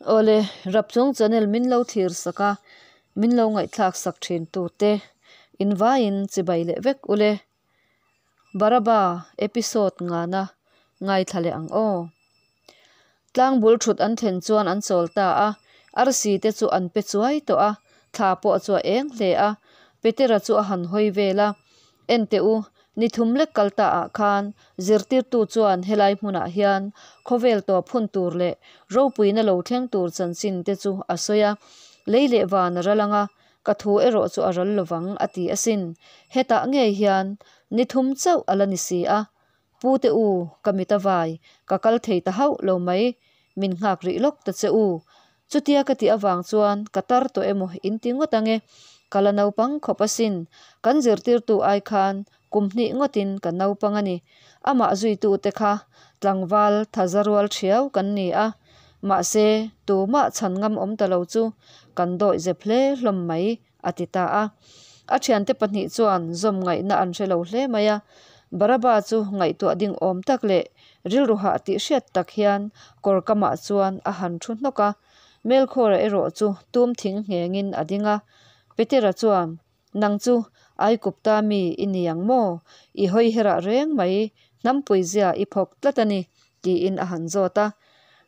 Awle, Rapchung channel min lo thlir sak a, min lo ngaihthlak sak thin tu te invaiin chibai leh vek ule. Baraba episode ngana ngaithla leh ang aw. Tlang bul thut an thlen chuan an chawl ta a, arsi te chu an pe chuai tawh a, thla pawh chu a eng hle a. Petera chu a han hawi vel a, Enteh u, ni thum lek kal ta ah khan zirtirtu chuan helai hmunah hian khawvel tawp hun tur leh ropuina lo thleng tur chanchin te chu a sawi a, lei leh van a ral ang a, ka thu erawh chu a ral lovang a ti asin. Hetah ngei hian ni thum chauh a la ni si a, Pute u, ka mit a vai, ka kal thei ta hauh lo mai, min nghak rih lawk ta che u. Chutia ka tih avang chuan ka tar tawh emaw in ti ngawt ange, ka la naupang khawp asin, kan zirtirtu ai khan kum hnih ngawtin ka naupang a ni. Amah zuitute kha tlangval thaza rual thiau kan ni a, mahse tumah chhan ngam awm ta lo chu kan dawih zep hle hlawm mai a ti ta a. A thiante pahnih chuan zawm ngaihna an hre lo hle mai a, Baraba chu ngaihtuah ding awm tak leh rilru hah tih hriat tak hian kawr kamah chuan a han thu hnawk a. Melkhawra erawh chu tum thing nghengin a ding a. Petera chuan, Nang chu Aikupta mi i ni ang maw? I hawi herah reng mai, hnampui zia i phawk tlat a ni, tiin a han zawt a.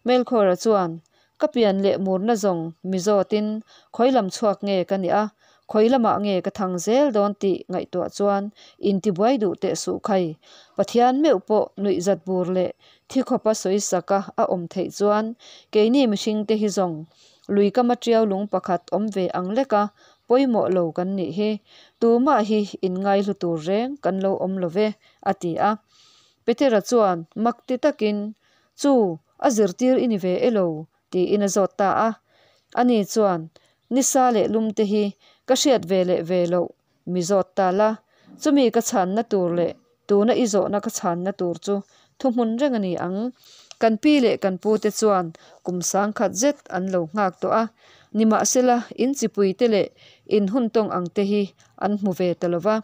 Melkhawra chuan, Ka pian leh murna zawng mi zawtin khawi lam chhuak nge ka nih a, khawi lamah nge ka thang zel dawn tih ngaihtuah chuan intibuai duh teh suh khai. Pathian meuh pawh nuihzat bur leh thi khawpa sawi saka a awm theih chuan keini mihringte hi zawng lui kama tiau lung pakhat awm ve ang leka pawimawh lo kan nih hi. Tumah hi inngaihlu tur reng kan lo awm lo ve, a ti a. Petera chuan mak ti takin, Chu, a zirtir i ni ve elo? tiin a zawt ta a. Ani chuan, Nisa leh lum te hi ka hriat ve leh ve loh mi zawt ta la, chumi ka chhanna tur leh tuna i zawhna ka chhanna tur chu thuhmun reng a ni ang. Kan pi leh kan pu te chuan kum sangkhat zet an lo nghak tawh a, nimahsela in chipui te leh in hun tawng ang te hi an hmu ve ta lo va.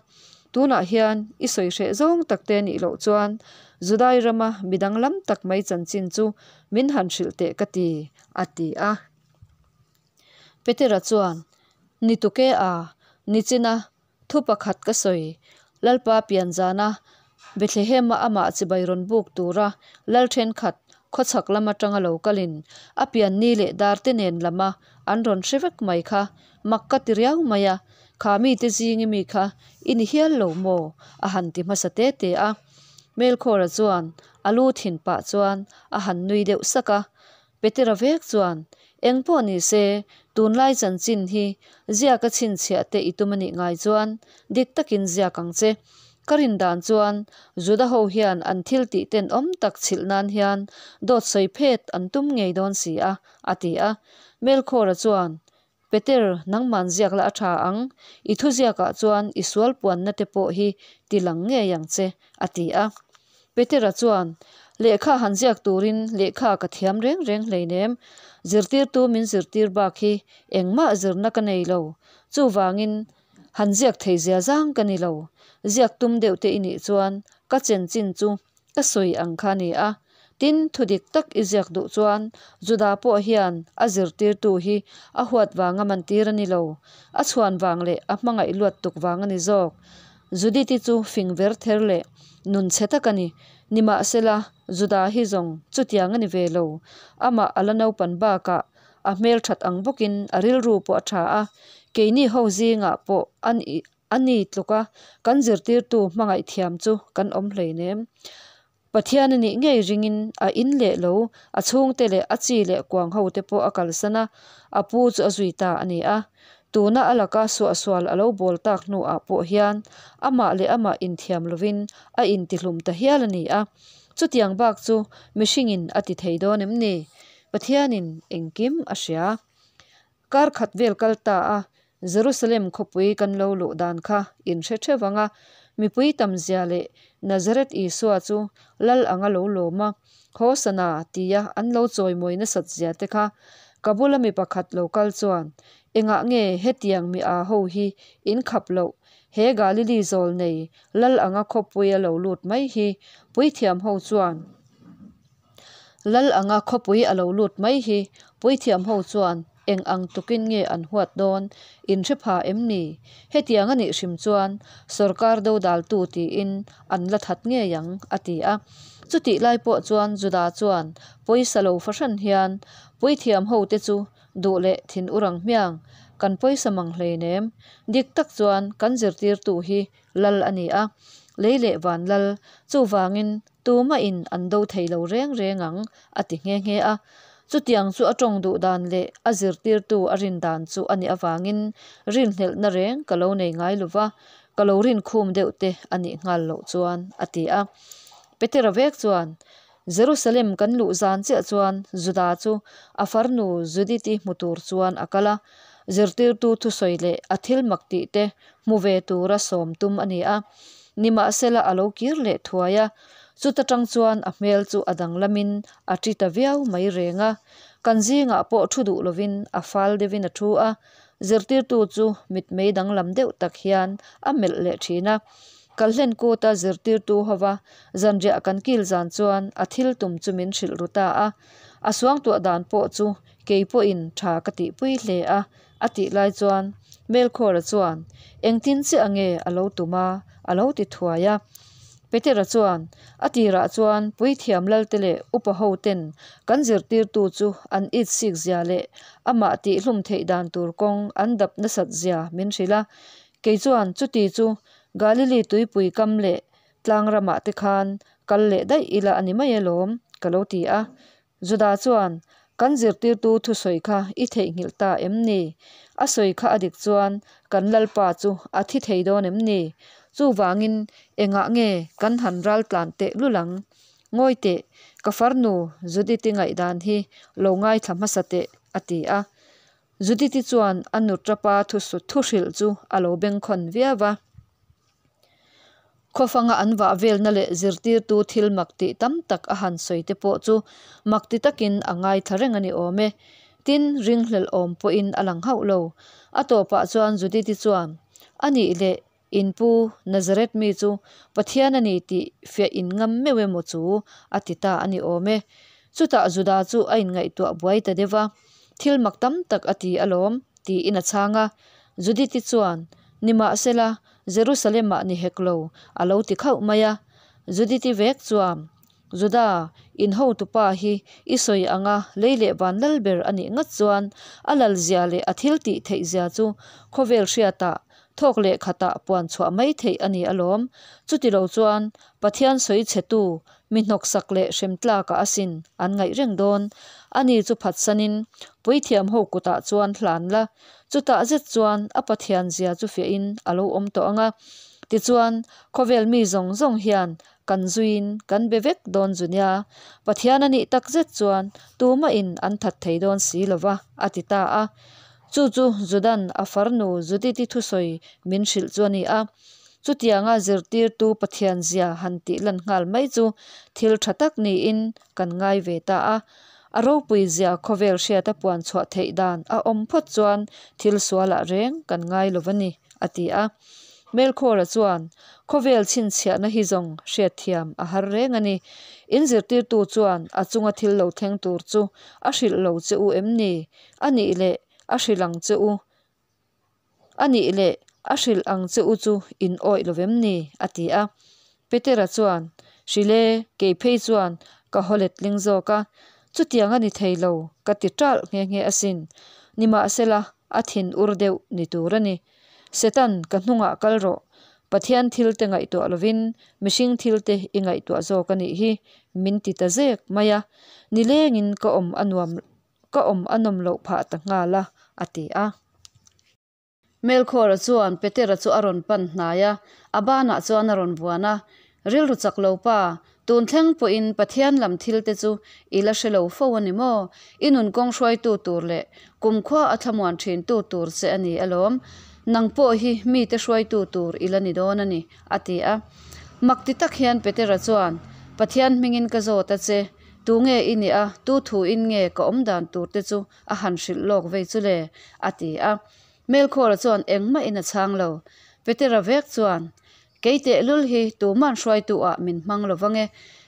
Tunah hian i sawi hreh zawng tak te nih loh chuan Judai rama mi danglam tak mai chanchin chu min han hrilh teh ka ti, a ti a. Petera chuan, Ni tuke a, nichina thu pakhat ka sawi, Lalpa pianzana Bethlehema amah chibai rawn buk tura lal thenkhat khawchhak lam atanga lo kalin a pianni leh darte nen lama an rawn hre vek mai kha mak ka ti riau mai a, kha mite zingi mi kha i ni hial lo maw? a han ti hmasa te te a. Melkhawra chuan a lu thin pah chuan a han nui deuh sak a. Petera vek chuan, Eng pawh ni se, tunlai chanchin hi ziaka chhinchhiah te i tum a nih ngai chuan dik takin ziak ang che. Ka rin dan chuan Juda ho hian an thil tih tenawm tak chhilh nan hian dawt sawi phet an tum ngei dawn si a, a ti a. Melkhawra chuan, Peter, nangman ziak la a tha ang, i thuziakah chuan i sual puanna te pawh hi ti lang ngei ang che, a ti a. Petera chuan, Lehkha han ziak turin lehkha ka thiam reng reng hleinem, zirtirtu min zirtir bak hi engmah zirna ka nei lo, chuvangin han ziak thei zia zang ka ni lo, ziak tum deuh te i nih chuan ka chenchin chu Ka sawi ang kha ni a, tin thu dik tak i ziak duh chuan Juda pawh hian a zirtirtu hi a huat vanga mantir a ni lo, a chhuan vang leh a hmangaih luat tuk vang a ni zawk. Judith-i chu fing ver ther leh nun chhe tak a ni. Nimahsela, Juda hi zawng chutiang a ni ve lo. Amah a la naupan bakah a hmelthat ang bawkin a rilru pawh a tha a, keini ho zingah pawh a A ni tluka kan zirtirtu hmangaih thiam chu kan awm hleinem. Pathian a nih ngei ringin a in leh lo, a chhungte leh a chi leh kuang ho te pawh a kalsan a, a pu chu a zui ta a ni a. Tuna a laka suahsual a lo bawl tak hnuah pawh hian amah leh amah inthiam lovin a intihlum ta hial a ni a. Chutiang bak chu mihringin a ti thei dawn em ni? Pathianin engkim a hria. Kar khat vel kal ta a, Jerusalem khawpui kan lo luh dan kha in hre theuh ang a, mipui tam zia leh Nazareth Isua chu lal anga lo lawm a, Hosana tia an lo chawimawi nasat zia te kha ka bula mi pakhat lo kal chuan, Engah nge hetiang mi aa ho hi in khap loh, he Galili zawl nei lal anga khawpui a lo lut mai hi puithiam ho chuan. Lal anga khawpui a lo lut mai hi puithiam ho chuan eng ang tukin nge an huat dawn in hre pha em ni? Hetiang a nih hrim chuan sawrkar dodaltu tiin an la that ngei ang, a ti a. Chutih lai pawh chuan Juda chuan pawisa lo fahran hian, Puithiam hote chu duh leh thin ur ang hmiang, kan pawisa mang hleinem. Dik tak chuan kan zirtirtu hi lal a ni a, lei leh van lal, chuvangin tumahin an do thei lo reng reng ang, a ti nghe nghe a. Chutiang chu a tawng duh dan leh a zirtirtu a rin dan chu a nih avangin rinhlelhna reng ka lo nei ngai lo va, ka lo rinkhum deuh te a nih nghal loh chuan, a ti a. Petera vek chuan, Jerusalem kan luh zan chiah chuan Juda chu a farnu Judith-i hmu tur chuan a kal a, zirtirtu thusawi leh a thil mak tih te hmu ve tura sawm tum a ni a. Nimahsela a lo kir leh thuai a, chuta tang chuan a hmel chu a danglamin a ṭi ta viau mai reng a. Kan zingah pawh thu duh lovin a fal deuhin a thu a, zirtirtu chu mitmei danglam deuh tak hian a melh leh ṭhin a. Kalhlen kuta zirtirtu hova zanriah kan kil zan chuan a thil tum chu min hrilh ru ta a, a suangtuah dan pawh chu kei pawhin tha ka tihpui hle a, a tih lai chuan Melkhawra chuan engtin chiah nge a lo tum a, a lo ti thuai a. Petera chuan a tirah chuan puithiam lalte leh upa hoten kan zirtirtu chu an it sik zia leh amah tihhlum theih dan tur kawng an dap nasat zia min hrilh a, Kei chuan chuti chu Galili tuipui kam leh tlang ramah te khan kal leh daih ila a ni mai alawm, ka lo ti a. Juda chuan, Kan zirtirtu thusawi kha i theihnghilh ta em ni? A sawi kha a dik chuan kan Lalpa chu a thi thei dawn em ni? Chuvangin engah nge kan han ral tlan teh lul ang? Ngawi teh, ka farnu Judith-i ngaihdan hi lo ngaithla hmasa teh, a ti a. Judith-i chuan a nutrapa thu hrilh chu a lo bengkhawn viau a. Khawfanga an vah velna leh zirtirtu thil mak tih tam tak a han sawi te pawh chu mak ti takin a ngaithla reng a ni awm e. Tin, ringhlelh awm pawhin a lang hauh lo. A tawpah chuan Judith-i chuan, A nih leh, in pu Nazareth mi chu Pathian a ni tih fiah in ngam meuh emaw chu a ti ta a ni awm e. Chutah Juda chu a inngaihtuah buai ta deuh a. Thil mak tam tak a ti alawm, tiin a chhang a. Judith-i chuan, Nimahsela, Jerusalem-ah ni hek lo, a lo ti khauh mai a. Judith-i vek chuan, Juda, in hotupa hi i sawi anga lei leh van lal ber a nih ngat chuan a lal zia leh a thil tih theih zia chu khawvel hriatah thawk leh khatah puan chhuah mai theih a ni alawm. Chutilo chuan Pathian sawi chhetu Mi hnawksak leh hrem tlakah asin an ngaih reng dawn. Ani chu phatsanin puithiam ho kutah chuan hlan la, chutah zet chuan a Pathian zia chu fiahin a lo awm tawh ang a. Tichuan, khawvel mi zawng zawng hian kan zuiin kan be vek dawn zu nia. Pathian a nih tak zet chuan tumahin an that thei dawn si lo va, a ti ta a. Chu chu Judan a farnu Judith-i thusawi min hrilh chu a ni a. Chutianga zirtirtu Pathian zia han tih lan nghal mai chu thil tha tak niin kan ngai ve ta a. A ropui zia khawvel hriata puan chhuah theih dan a awm phawt chuan thil sualah reng kan ngai lo va ni, a ti a. Melkhawra chuan, Khawvel chhinchhiahna hi zawng hriatthiam a har reng a ni. In zirtirtu chuan a chunga thil lo thleng tur chu a hrilh lo che u em ni? A nih leh a hrilh ang che u. A nih leh, a hrilh ang che u chu in awih lo vem ni? a ti a. Petera chuan, Hrilh e, kei phei chuan ka haw letling zawk a, chutiang a ni thei lo, ka ti ṭalh nghe nghe asin. Nimahsela, a thin ur deuh ni tur a ni. Setan, ka hnungah kal rawh. Pathian thil te ngaihtuah lovin mihring thil te i ngaihtuah zawk a nih hi, min ti ta zek mai a. Nilengin ka awm a nuam Ka awm a nawm loh phah ta nghal a, a ti a. Melkhawra chuan Petera chu a rawn pan hnai a, a banah chuan a rawn vuan a, Rilru chak lo pa, tun thleng pawhin Pathian lam thil te chu i la hre lo fo a ni maw? I nun kawng hruaitu tur leh kumkhua a thlamuan thintu tur che a ni alawm. Nang pawh hi mite hruaitu tur i la ni dawn a ni, a ti a. Mak ti tak hian Petera chuan, Pathian hmingin ka zawt a che, Tunge i nih a, tu thuin nge ka awm dan tur te chu a han hrilh lawk vei chu le? a ti a. Melkhawra chuan engmahin a chhang lo. Petera vek chuan, Kei tehlul hi tuman hruaitu ah min hmang lo vang e.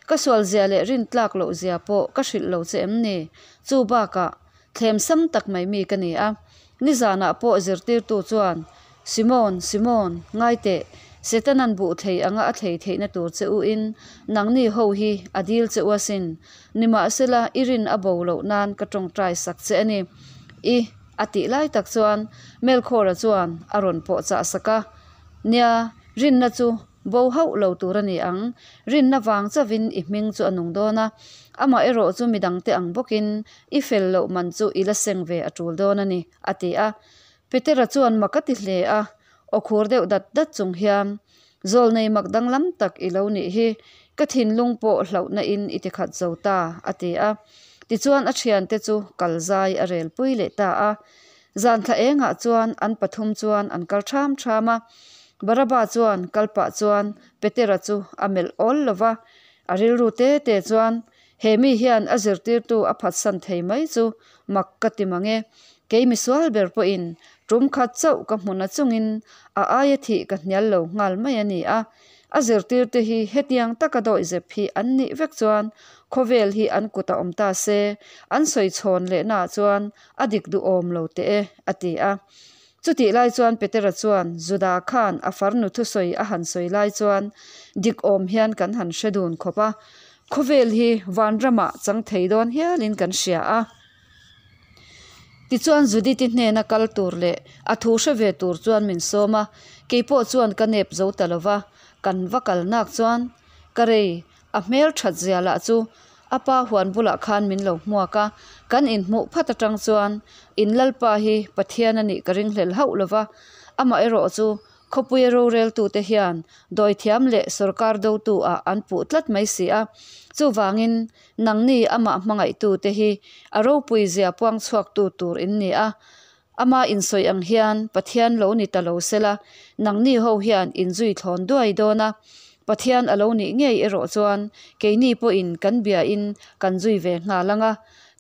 Ka sualzia leh rintlak lohzia pawh ka hrilh lo che em ni? Chu bakah, thlemsam tak mai mi ka ni a. Nizanah pawh zirtirtu chuan, Simon, Simon, ngai teh, Setana'n buh thlei anga a thlei theihna tur che u in nangni ho hi a dil che u asin. Nimahsela, i rin a bo loh nan ka tawngtai sak che a ni. I, a tih lai tak chuan Melkhawra chuan a rawn pawh chah sak a. Nia, rinna chu bo hauh lo tur a ni ang. Rinna vang chauhin i hming chu a nung dawn a. Amaherawh chu midangte ang bawkin i fel loh man chu i la seng ve a tul dawn a ni, a ti a. Petera chuan mak a ti hle a, aw khur deuh dat dat chung hian, Zawlnei mak danglam tak i lo nih hi, ka thinlung pawh hlauhna in i ti khat zo ta, a ti a. Tichuan a thiante chu kal zai a rel pui leh ta a. Zan thla engah chuan an pathum chuan an kal ṭham ṭham a. Baraba chuan kal pah chuan Petera chu a melh awl lo va, a rilru te te chuan, He mi hian a zirtirtu a phatsan thei mai chu mak ka ti mang e. Kei misual ber pawhin tum khat chauh ka hmun a chungin a aia thih ka hnial lo nghal mai a ni a. A zirtirte hi hetiang taka dawihzep hi an nih vek chuan khawvel hi an kut a awm ta se, an sawi chhawn lehnaah chuan a dik duhawm lo teh e, a ti a. Chutih lai chuan Petera chuan Juda khan a farnu thusawi a han sawi lai chuan dik awm hian kan han hre dun khawp a, khawvel hi vanramah chang thei dawn hialin kan hria a. Tichuan Judith-i hnena kal tur leh a thu hre ve tur chuan min sawm a, keipawh chuan ka nep zo ta lo va, kan va kal nak chuan ka rei A hmel that zia lah chu a pa huan bulah khan min lo hmuak a, kan inhmuh phat atang chuan in Lalpa hi Pathian a nih ka ringhlel hauh lo va, amaherawh chu khawpuia roreltute hian dawithiam leh sawrkar dotu ah an puh tlat mai si a, chuvangin nangni amah hmangaihtute hi a ropui zia puang chhuaktu tur in ni a, ama insawi ang hian Pathian lo ni ta lo sela, nangni ho hian inzui thlawn duai dawn a, Pathian a lo nih ngei erawh chuan keini pawhin kan biain kan zui ve nghal ang a,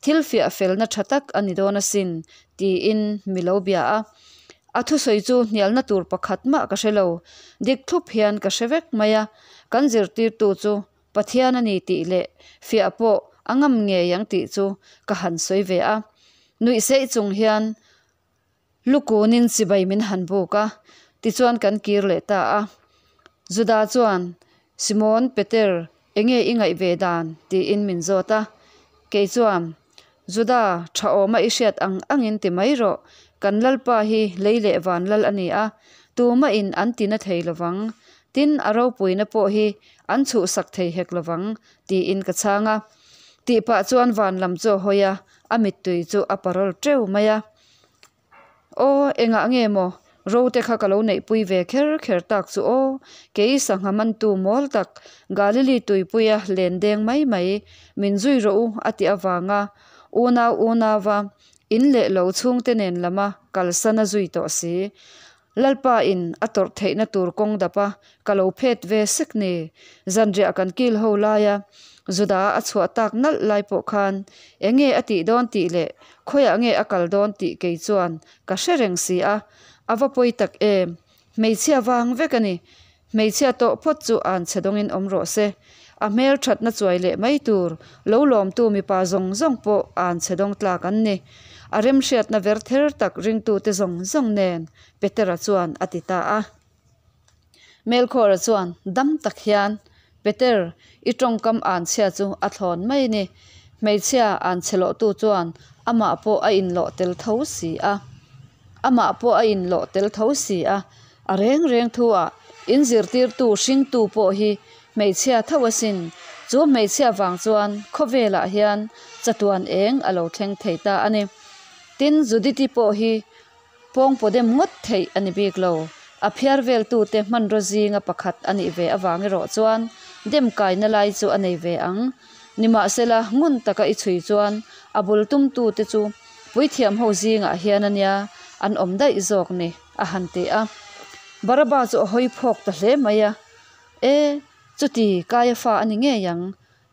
thil fiah felna tha tak a ni dawn asin, tiin mi lo bia a. A thusawi chu hnialna tur pakhat mah ka hre lo, dik thlup hian ka hre vek mai a, kan zirtirtu chu Pathian a ni tih leh fiah pawh a ngam ngei ang tih chu ka han sawi ve a. Nuih seih chung hian lukunin chibai min han buk a, tichuan kan kir leh ta a. Juda chuan, Simon Peter, enge i ngaih ve dan? tiin min zawt a. Kei chuan, Juda, tha awma i hriat ang angin ti mai rawh, kan Lalpa hi lei leh van lal a ni a, tumahin an ti na thei lovang, tin a ropuina pawh hi an chhuhsak thei hek lovang, tiin ka chhang a. Tih pah chuan van lam chu a hawi a, a mittui chu a parawl teuh mai a. Aw, engah nge maw? Rote kha ka lo neihpui ve kher kher tak chu aw, kei sangha mantu mawl tak, Galili tuipuia len deng mai mai, min zui rawh u a tih avanga unau unauva in leh lo chhungte nen lama kalsan a zui tawh si. Lalpa in a tawrh theihna tur kawng dapa ka lo phet ve sek ni. Zanriah kan kil ho laia Juda a chhuah tak nalh lai pawh khan enge a tih dawn tih leh khawiah nge a kal dawn tih kei chuan ka hre reng si a, a va pawi tak em. Hmeichhia vang vek a ni. Hmeichhia tawh phawt chu an chhe dawngin awm rawh se. A hmel thatna chuai leh mai tur lo lawmtu mipa zawng zawng pawh an chhe dawng tlak an ni. A remhriatna ver ther tak ringtute zawng zawng nen Petera chuan a ti ta a. Melkhawra chuan dam tak hian, Peter, i tawngkam an chhia chu a thlawn mai ni. Hmeichhia an chhe lawhtu chuan amah pawh a inlawh tel tho si a. Amah pawh a inlawh tel tho si a. A reng reng thu ah in zirtirtu hringtu pawh hi hmeichhia tho asin. Chu hmeichhia vang chuan khawvelah hian chatuan eng a lo thleng thei ta a ni. Tin, Judith-i pawh hi pawngpaw dem ngawt theih a ni bik lo. A phiar veltute hmanraw zinga pakhat a nih ve avang erawh chuan dem kaina lai chu a nei ve ang. Nimahsela, ngun taka i chhui chuan a bul tumtute chu puithiam ho zingah hian a nia an awm daih zawk ni. A han ti a. Baraba chu a hawi phawk ta hle mai a, E, chuti Kaia fa a ni ngei ang,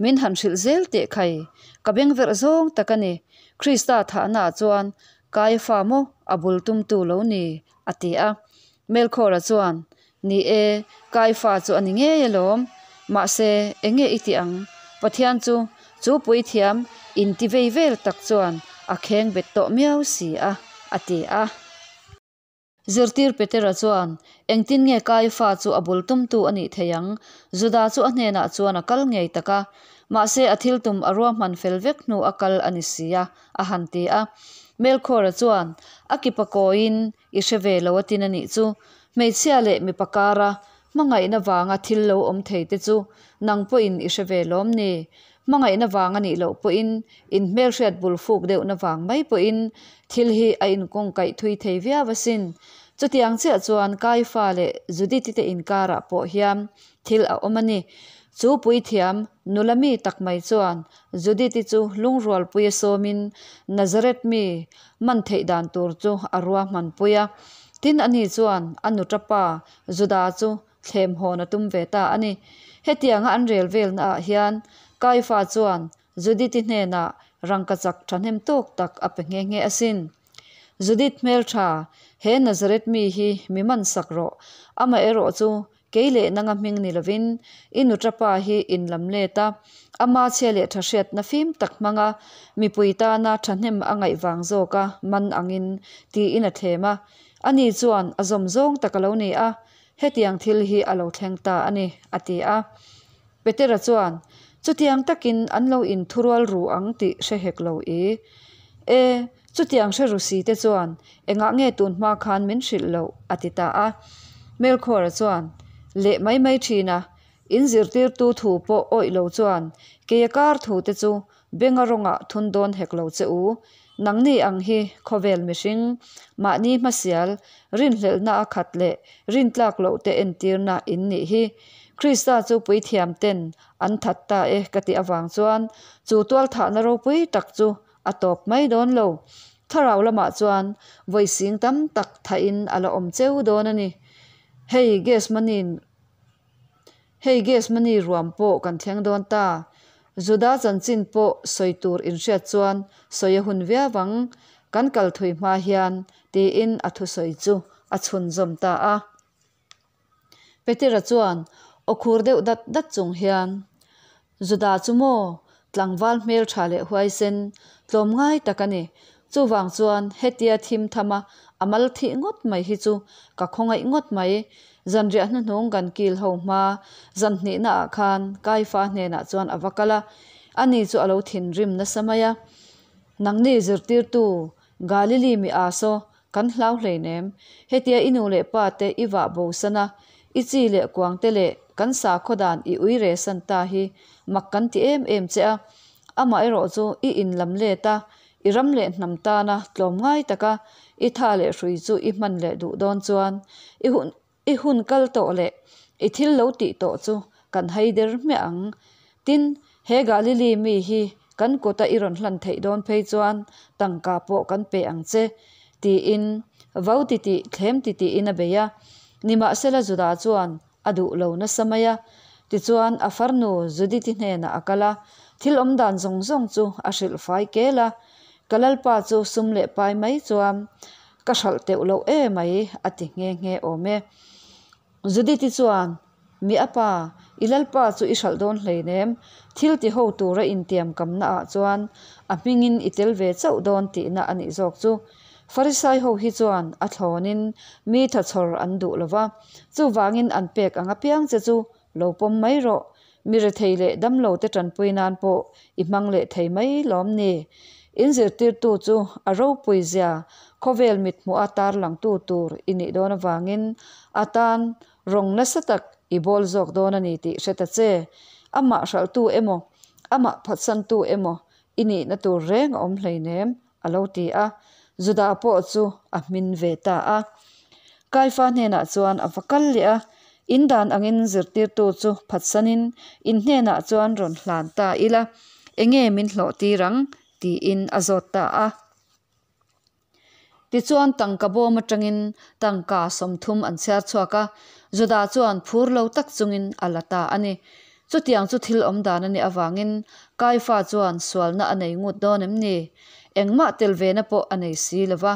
min han hrilh zel teh khai, ka beng verh zawng tak a ni, Krista thahnaah chuan Kaia fa maw a bul tumtu lo ni, a ti a. Melkhawra chuan, Ni e, Kai fa chu a ni ngei alawm, mahse enge i tih ang? Pathian chu chu puithiam intivei vel tak chuan a khengbet tawh miau si a, a ti a. Zirtir Petera chuan, Engtin nge Kaifa chu a bul tumtu a nih theih ang? Juda chu a hnenah chuan a kal ngei tak a, mahse a thil tum a ruahman fel vek hnu a kal a ni si a, a han ti a. Melkhawra chuan, A kipa kawiin i hre ve lo a tin a nih chu. Hmeichhia leh mipa kara hmangaihna vanga thil lo awm thei te chu nang pawhin i hre ve lawm ni? Hmangaihna vang a nih loh pawhin inhmelhriat bul fuk deuhna vang mai pawhin thil hi a inkawngkaih thui thei viau asin. Chutiang chiah chuan Kaifa leh Judith-i te inkarah pawh hian thil a awm a ni. Chu puithiam nula mi tak mai chuan Judith-i chu lungrualpuia sawmin Nazareth mi man theih dan tur chu a ruahmanpui a. Tin, ani chuan a nuṭa pa Juda chu thlem hawn a tum ve ta a ni. Hetianga an rel velna ah hian Kaifa chuan Judith-i hnenah rangkachak thahnem tawk tak a pe nghe nghe asin. Judith hmeltha, he Nazareth mi hi mi man sak rawh. Amaherawh chu kei leh nanga hming ni lovin i nuṭa pa hi in lam let a, ama chhia leh tha hriatna fim tak hmanga mipui tana thahnem a ngaih vang zawka man angin tiin a thlem a. Ani chuan a zawm zawng tak a lo ni a, Hetiang thil hi a lo thleng ta a ni, a ti a. Petera chuan, Chutiang takin an lo inthurual ru ang tih hre hek lo i. E, chutiang hre ru si te chuan engah nge tun hma khan min hrilh loh? a ti ta a. Melkhawra chuan, Leh mai mai thin a, in zirtirtu thu pawh awih lo chuan keia kar thu te chu Benga rawngah thun dawn hek lo che u. Nangni ang hi khawvel mihring, mahni hmasial, rinhlelhna a khat leh rintlak loh te entirna in nih hi. Krista chu puithiam ten an that ta e ka tih avang chuan chu tualthahna ropui tak chu a tawp mai dawn lo. Thlarau lamah chuan vawi sing tam tak thahin a la awm cheu dawn a ni. Hei Gesmani'n Hei Gethsemane ruam pawh kan thleng dawn ta. Juda chanchin pawh sawi tur inhriat chuan sawi a hun viau ang, kan kal thui hma hian, tiin a thusawi chu a chhunzawm ta a. Petera chuan aw khur deuh dat dat chung hian, Juda chu maw, tlangval hmeltha leh huaisen, tlawmngai tak a ni. Chuvang chuan hetia thim thama a mal thih ngawt mai hi chu ka khawngaih ngawt mai. Zanriah hnuhnung kan kil ho hma zan hnihna ah khan Kaifa hnenah chuan a va kal a, ani chu a lo thinrim nasa mai a. Nangni zirtirtu Galili mi aa saw Kan hlau hleinem. Hetia i nu leh pa te i vah bo san a, i chi leh kuang te leh kan sakhaw dan i ui re san ta hi mak kan ti em em che a. Amaherawh chu i in lam let a, i ram leh hnam tana tlawmngai taka i tha leh hrui chu i hman leh duh dawn chuan i hun I hun kal tawh leh i thil lo tih tawh chu kan hai der hmiah ang. Tin, he Galili mi hi kan kuta i rawn hlan theih dawn phei chuan tangka pawh kan pe ang che, tiin vau titih thlem titihin a bei a. Nimahsela Juda chuan a duh lo nasa mai a. Tichuan a farnu Judith-i hnenah a kal a, thil awmdan zawng zawng chu a hrilh fai kel a. Ka lalpa chu sum leh pai mai chuan Ka hralh teuh loh e mai, a ti nghe nghe awm e. Judith-i chuan, Mi a pa, i lalpa chu i hralh dawn hleinem, thil ti ho tura intiam kamna ah chuan a hmingin i tel ve chauh dawn tihna a nih zawk chu. Farisai ho hi chuan a thlawnin mi tha chhawr an duh lo va, chuvangin an pek ang apiang che chu lo pawm mai rawh, mi rethei leh damlo te tanpui nan pawh i hmang leh thei mai lawm ni? In zirtirtu chu a ropui zia khawvel mithmuha tarlangtu tur i nih dawn avangin a tan rawng nasa tak i bawl zawk dawn a ni tih hre ta che. Amah hralhtu emaw, amah phatsantu emaw i nihna tur reng a awm hleinem, a lo ti a. Juda pawh chu a hmin ve ta a. Kaifa hnenah chuan a va kal leh a, In dan angin zirtirtu chu phatsanin in hnenah chuan rawn hlan ta ila, enge min hlawh tir ang? tiin a zawt ta a. Tichuan tangka bawm atangin tangka 30 an chhiar chhuak a, Juda chuan phur lo tak chungin a la ta a ni. Chutiang chu thil awm dan a nih avangin Kaifa chuan sualna a nei ngut dawn em ni? Engmah tel vena pawh a nei si lo va,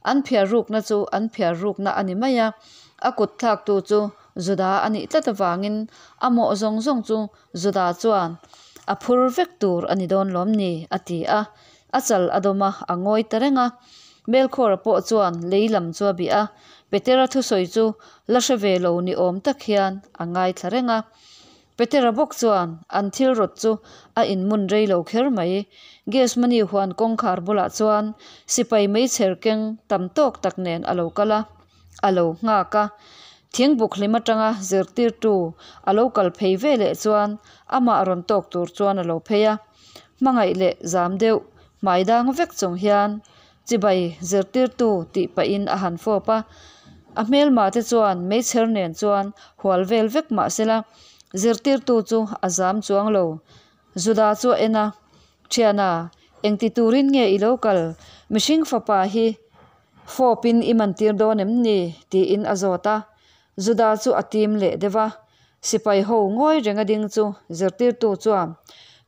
an phiar rukna chu an phiar rukna a ni mai a, a kut thlaktu chu Juda a nih tlat avangin a mawh zawng zawng chu Juda chuan a phur vek tur a ni dawn lawm ni? a ti a. A chal a dawm a, a ngawi ta reng a. Melkhawra pawh chuan lei lam chu a bih a, Petera thusawi chu la hre ve lo ni awm tak hian a ngaithla reng a. Petera bawk chuan an thil rawt chu a inmun rei lo kher mai. Gethsemane huan kawngkhar bulah chuan sipai meichher keng tam tawk tak nen a lo kal a, a lo nghak a. Thingbuk hlim atanga zirtirtu a lo kal phei ve leh chuan amah rawn tawk tur chuan a lo phei a. Hmangaih leh zam deuh hmai dang vek chung hian Chibai zirtirtu tih pahin a han fawp a. A hmelma te chuan meichher nen chuan hual vel vek mah sela zirtirtu chu a zam chuang lo. Juda chu a en a, Thiana, engti turin nge i lo kal? Mihring fapa hi fawpin i mantir dawn em ni? tiin a zawt a. Juda chu a tim leh deuh a. Sipai ho ngawi renga ding chu zirtirtu chuan,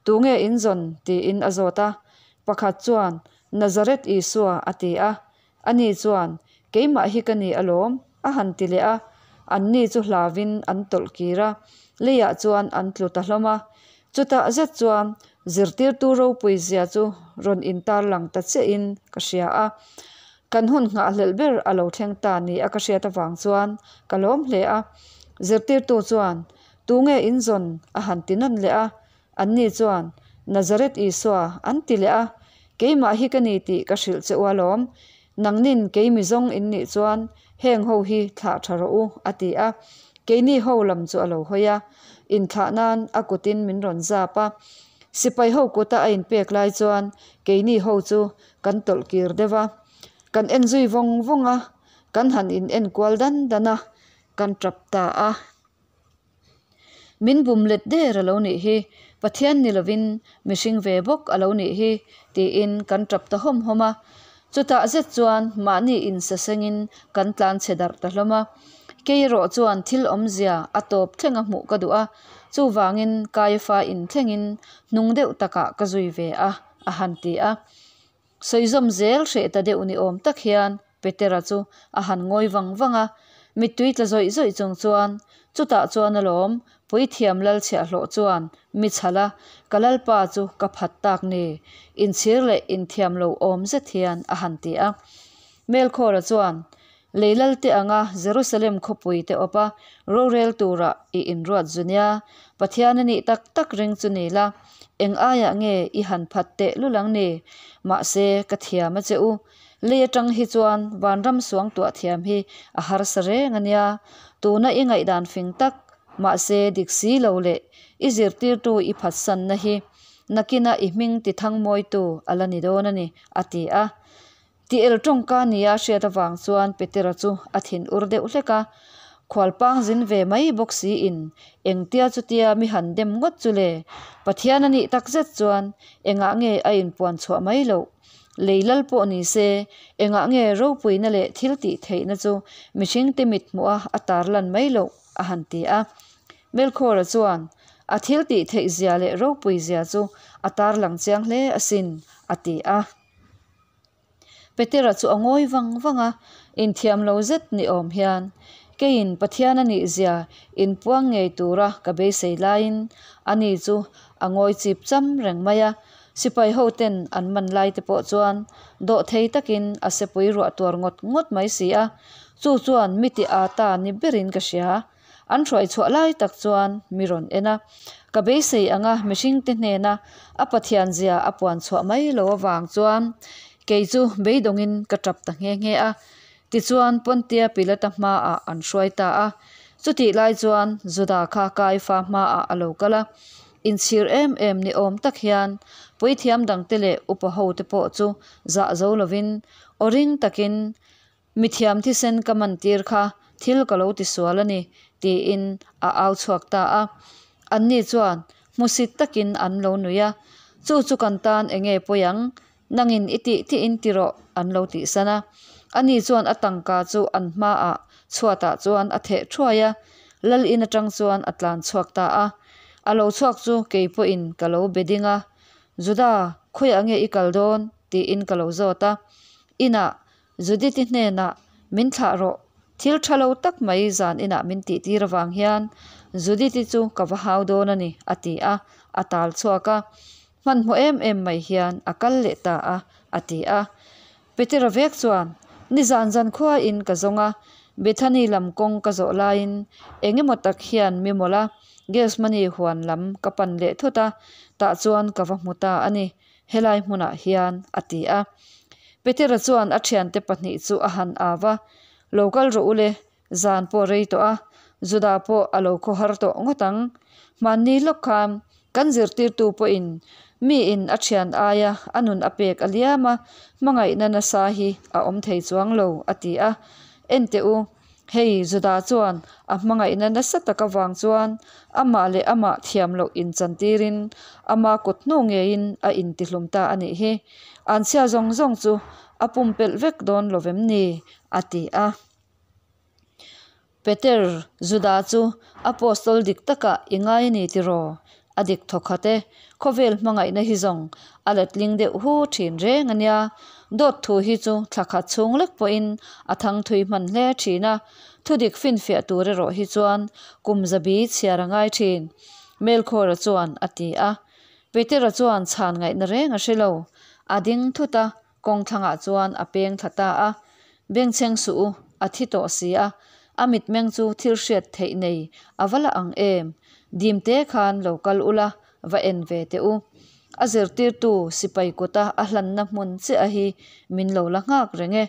Tunge in zawn? tiin a zawt a. Pakhat chuan, Nazareth Isua, a ti a. Ani chuan, Keimah hi ka ni alawm, a han ti leh a. Anni chu hlauvin an tawlh kir a, leiah chuan an tlu ta hlawm a. Chutah zet chuan zirtirtu ropui zia chu rawn intarlang ta chiahin ka hria a. Kan hun nghahhlelh ber a lo thleng ta ni a ka hriat avang chuan ka lawm hle a. Zirtirtu chuan, Tunge in zawn? a han ti nawn leh a. Anni chuan, Nazareth Isua, an ti leh a, Keimah hi ka ni tih ka hrilh che u alawm. Nangnin kei mi zawng in nih chuan heng ho hi thlah tha rawh u, a ti a. Keini ho lam chu a lo hawi a, inthlah nan a kutin min rawn zap a. Sipai ho kuta a inpek lai chuan keini ho chu kan tawlh kir deuh a. Kan en zui vawng vawng a, kan han in en kual dan dan a, kan tap ta a. Min bum let der a lo nih hi, Pathian ni lovin mihring ve bawk a lo nih hi, tiin kan tap ta hawm hawm a. Chutah zet chuan mahni insasengin kan tlan chhe darh ta hlawm a. Kei erawh chuan thil awmzia a tawp thlenga hmuh ka duh a, chuvangin Kaifa inthlengin hnung deuh takah ka zui ve a, a han ti a. Sawizawm zel hreh ta deuh ni awm tak hian Petera chu a han ngawi vang vang a, mittui tla zawih zawih chung chuan, Chutah chuan alawm, Puithiam Lalchhiahhlawh chuan mi chhal a, ka Lalpa chu ka phat tak ni, inchhir leh inthiam lo awm zet hian a han ti a. Melkhawra chuan, Lei Lalte anga Jerusalem khawpui te awp a, rorel tura i inruat zu nia, Pathian a nih tak tak ring chu ni la, eng aiah nge i han phat teh lul ang ni? Mahse, ka thiam a che u. Lei atang hi chuan vanram suang tuah thiam hi a harsa reng a nia. Tuna i ngaihdan fing tak, mahse dik si lo leh i zirtirtu i phatsanna hi nakina i hming ti thangmawitu a la ni dawn a ni, a ti a. Ti el tawngka nia hriat avang chuan Petera chu a thin ur deuh hlek a. Khualpang zin ve mai bawk siin engtia chutia mi han dem ngawt chu le? Pathian a nih takzet chuan engah nge a inpuan chhuah mai loh? Lei lal pawh ni se, engah nge ropuina leh thil tih theihna chu mihringte mit hmuha a tarlan mai loh? a han ti a. Melkhawra chuan, A thil tih theih zia leh ropui zia chu a tarlang chiang hle asin, a ti a. Petera chu a ngawi vang vang a, inthiam lo zet ni awm hian, Keiin Pathian a nih zia inpuang ngei tura ka beisei laiin ani chu a ngawi chip cham reng mai a. Sipai hoten an man lai te pawh chuan dawhthei takin a sepui ruah tuar ngawt ngawt mai si a, chu chuan mi ti a ta ni berin ka hria. An hruai chhuah lai tak chuan mi rawn en a, ka beisei anga mihringte hnena a Pathian zia a puan chhuah mai lo avang chuan kei chu beidawngin ka tap ta nghe nghe a. Tichuan Pontia Pilata hmaah an hruai ta a, chutih lai chuan Juda kha Kaifa hmaah a lo kal a. Inchhir em em ni awm tak hian puithiam dangte leh upa hote pawh chu zah zo lovin aw ring takin, Mithiam thisen ka man tir kha thil ka lo tisual a ni, tiin a au chhuak ta a. Anni chuan hmusit takin an lo nui a, Chu chu kan tan enge pawi ang? Nangin i tih tih in ti rawh, an lo tihsan a. Ani chuan a tangka chu an hmaah chhuatah chuan a theh thuai a, lal in atang chuan a tlan chhuak ta a. A lo chhuak chu kei pawhin ka lo be ding a, Juda, khawiah nge i kal dawn? tiin ka lo zawt a. Inah Judith-i hnenah, Min thlah rawh, thil tha lo tak mai zan inah min tihtir avang hian Judith-i chu ka va hau dawn a ni, a ti a. a tal chhuak a, hmanhmawh em em mai hian a kal leh ta a, a ti a. Petera vek chuan, Nizan zankhuain ka zawng a, Bethany lam kawng ka zawh laiin eng emaw tak hian mi mawlh a, Gethsemane huan lam ka pan leh thut a, tah chuan ka va hmu ta a ni, helai hmunah hian, a ti a. Petera chuan a thiante pahnih chu a han au va, Lo kal rawh u le, zan pawh rei tawh a, Juda pawh a lo khawhar tawh ngawt ang. Hmanni lawk khan kan zirtirtu pawhin miin a thian aia a nun a pek a liam a, hmangaihna nasa hi a awm thei chuang lo, a ti a. Enteh u, hei Juda chuan a hmangaihna nasa tak avang chuan amah leh amah thiam loh inchantirin ama kut hnu ngeiin a intihlum ta a nih hi. Anchhia zawng zawng chu a pumpelh vek dawn lo vem ni? a ti a. Peter, Juda chu Apostol dik takah i ngai a ni tiraw? A dik thawkhat e, khawvel hmangaihna hi zawng a letling deuh hu thin reng a nia. Dawt thu hi chu thla khat chhung lek pawhin a thang thui hman hle thin a, thudik finfiah tur erawh hi chuan kum zabi chhiar a ngai thin, Melkhawra chuan a ti a. Petera chuan chhan ngaihna reng a hre lo. A ding thut a, Kawng thlangah chuan a peng thla ta a, Bengchheng suh u, a thi tawh si a, a mitmeng chu thil hriat theih nei a va la ang em? Dim te khan lo kal ula, va en ve teh u. A zirtirtu sipai kuta a hlanna hmun chiah hi min lo la nghak reng e.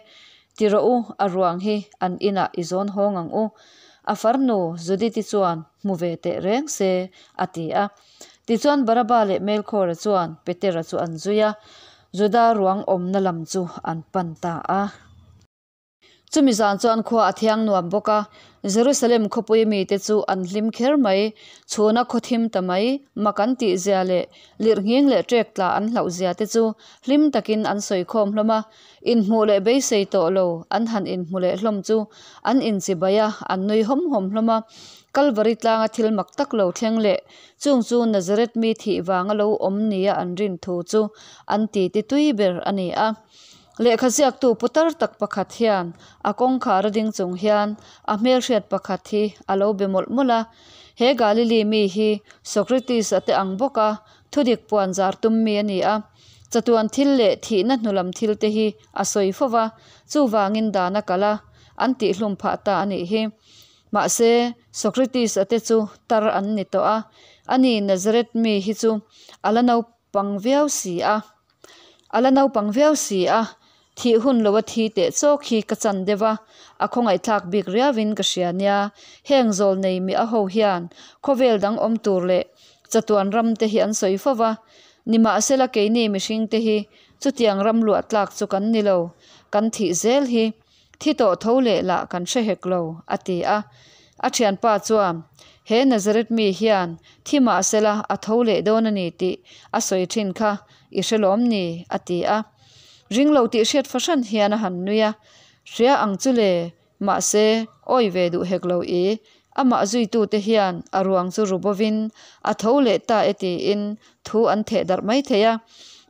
Ti rawh u, a ruang hi an inah i zawn hawng ang u. A farnu Judith-i chuan hmu ve teh reng se, a ti a. Tichuan Baraba leh Melkhawra chuan Petera chu an zui a. Juda ruang awmna lam chu an pan ta a. Chumi zan chuan khua a thiang nuam bawk a, Jerusalem khawpui mite chu an hlim kher mai. Chhuna khaw thim ta mai, mak an tih zia leh lirhnghing leh ṭek tla an hlauh zia te chu hlim takin an sawi khawm hlawm a. Inhmuh leh beisei tawh lo an han inhmu leh hlawm chu an inchibai a, an nui hawm hawm hlawm a. Kalvari tlanga thil mak tak lo thleng leh Chung chu Nazareth mi thih vanga lo awm nia an rin thu chu an titi tui ber a ni a. Lehkha ziaktu putar tak pakhat hian a kawngkhar a ding chung hian a hmelhriat pakhat hi a lo be mawlh mawlh a. He Galili mi hi Socrates-a te ang bawka thudik puan zar tum mi a ni a. Chatuan thil leh thihna hnulam thil te hi a sawi fo va, chuvangin dan a kalh a, an tihhlum phah ta a nih hi. Mahse, Socrates-a te chu tar an ni tawh a, ani Nazareth mi hi chu a la naupang viau si a, a la naupang viau si a, thih hun lo a thi teh chawk hi ka chan deuh a, a khawngaihthlak bik riauin ka hria nia, heng zawl nei mi a ho hian khawvel dang awm tur leh chatuan ram te hi an sawi fo va, nimahsela keini mihring te hi chutiang ram luah tlak chu kan ni lo, kan thih zel hi. Thi tawh tho leh lah kan hre hek lo, a ti a. A thianpa chuan, He Nazareth mi hian thi mah sela a tho leh dawn a ni tih a sawi thin kha i hre lawm ni? a ti a. Ring lo tih hriat fahran hian a han nui a, Hria ang chu le, mahse, awi ve duh hek lo i, amah zuitute hian a ruang chu ru bovin a tho leh ta e tiin thu an theh darh mai thei a.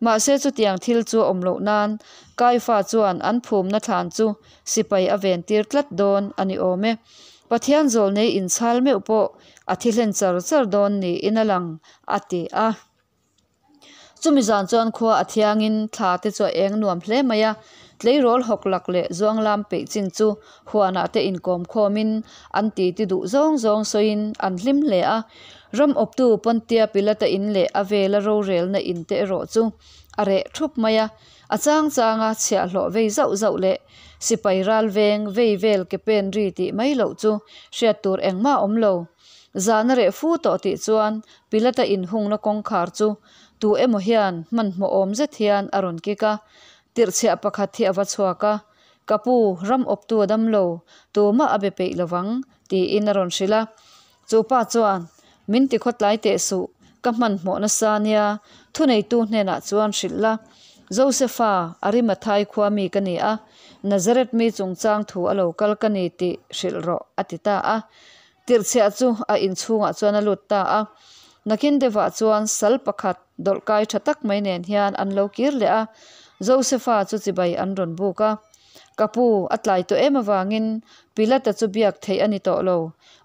Mahse chutiang thil chu a awm loh nan Kaifa chuan an phumna thlan chu sipai a ven tir tlat dawn a ni awm e. Pathian zawlnei inchhal meuh pawh a thi hlen char char dawn niin a lang, a ti a. Chumi zan chuan khua a thiangin thla te chu a eng nuam hle mai a, tleirawl hawk lak leh zuanglam peih chin chu huanah te inkawm khawmin an titi duh zawng zawng sawiin an hlim hle a. Ram awptu Pontia Pilata in leh a vela rorelna in te erawh chu a reh thup mai a, a chang changa chhiahhlawh vei zauh zauh leh sipai ral veng vei vel ke pen ri tih mai loh chu hriat tur engmah a awm lo. Zan a reh fu tawh tih chuan Pilata inhungna kawngkhar chu tu emaw hian hmanhmawh awm zet hian a rawn kik a, tirhchhiah pakhat hi a va chhuak a, Ka pu, ram awptu a dam lo, tumah a be peih lovang, tiin a rawn hrilh a. Chu pa chuan, Min ti khawtlai teh suh, ka hmanhmawh nasa nia, thuneitu hnenah chuan hrilh la. Josefa, Arimathai khua mi ka ni a, Nazareth mi chungchang thu a lo kal ka ni tih hrilh rawh, a ti ta a. Tirhchhiah chu a inchhungah chuan a lut ta a. Nakin deuhah chuan sal pakhat dawlhkai tha tak mai nen hian an lo kir leh a, Josefa chu chibai an rawn buk a. Ka pu, a tlai tawh em avangin Pilata chu biak theih a ni tawh lo.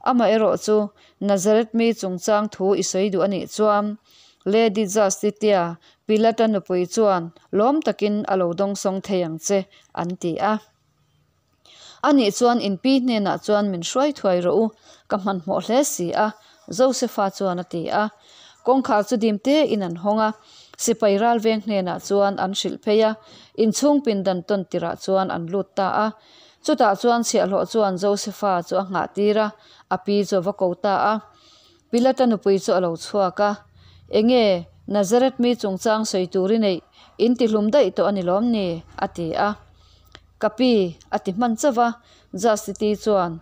Amaherawh chu Nazareth mi chungchang thu i sawi duh a nih chuan Lady Justitia, Pilata nupui chuan lawm takin a lo dawngsawng thei ang che, an ti a. Anih chuan in pi hnenah chuan min hruai thuai rawh u, ka hmanhmawh hle si a, Josefa chuan a ti a. Kawngkhar chu dim tein an hawng a, sipai ralveng hnenah chuan an hrilh phei a, inchhung pindan tawn tirah chuan an lut ta a. Chutah chuan chhiahhlawh chuan Josefa chu a nghah tir a, a pi chu a va ko ta a. Pilata nupui chu a lo chhuak a, Enge, Nazareth mi chungchang sawi tur i neih, in tihlum daih tawh a ni lawm ni? a ti a. Ka pi, a ti hman chauh va, Justity chuan,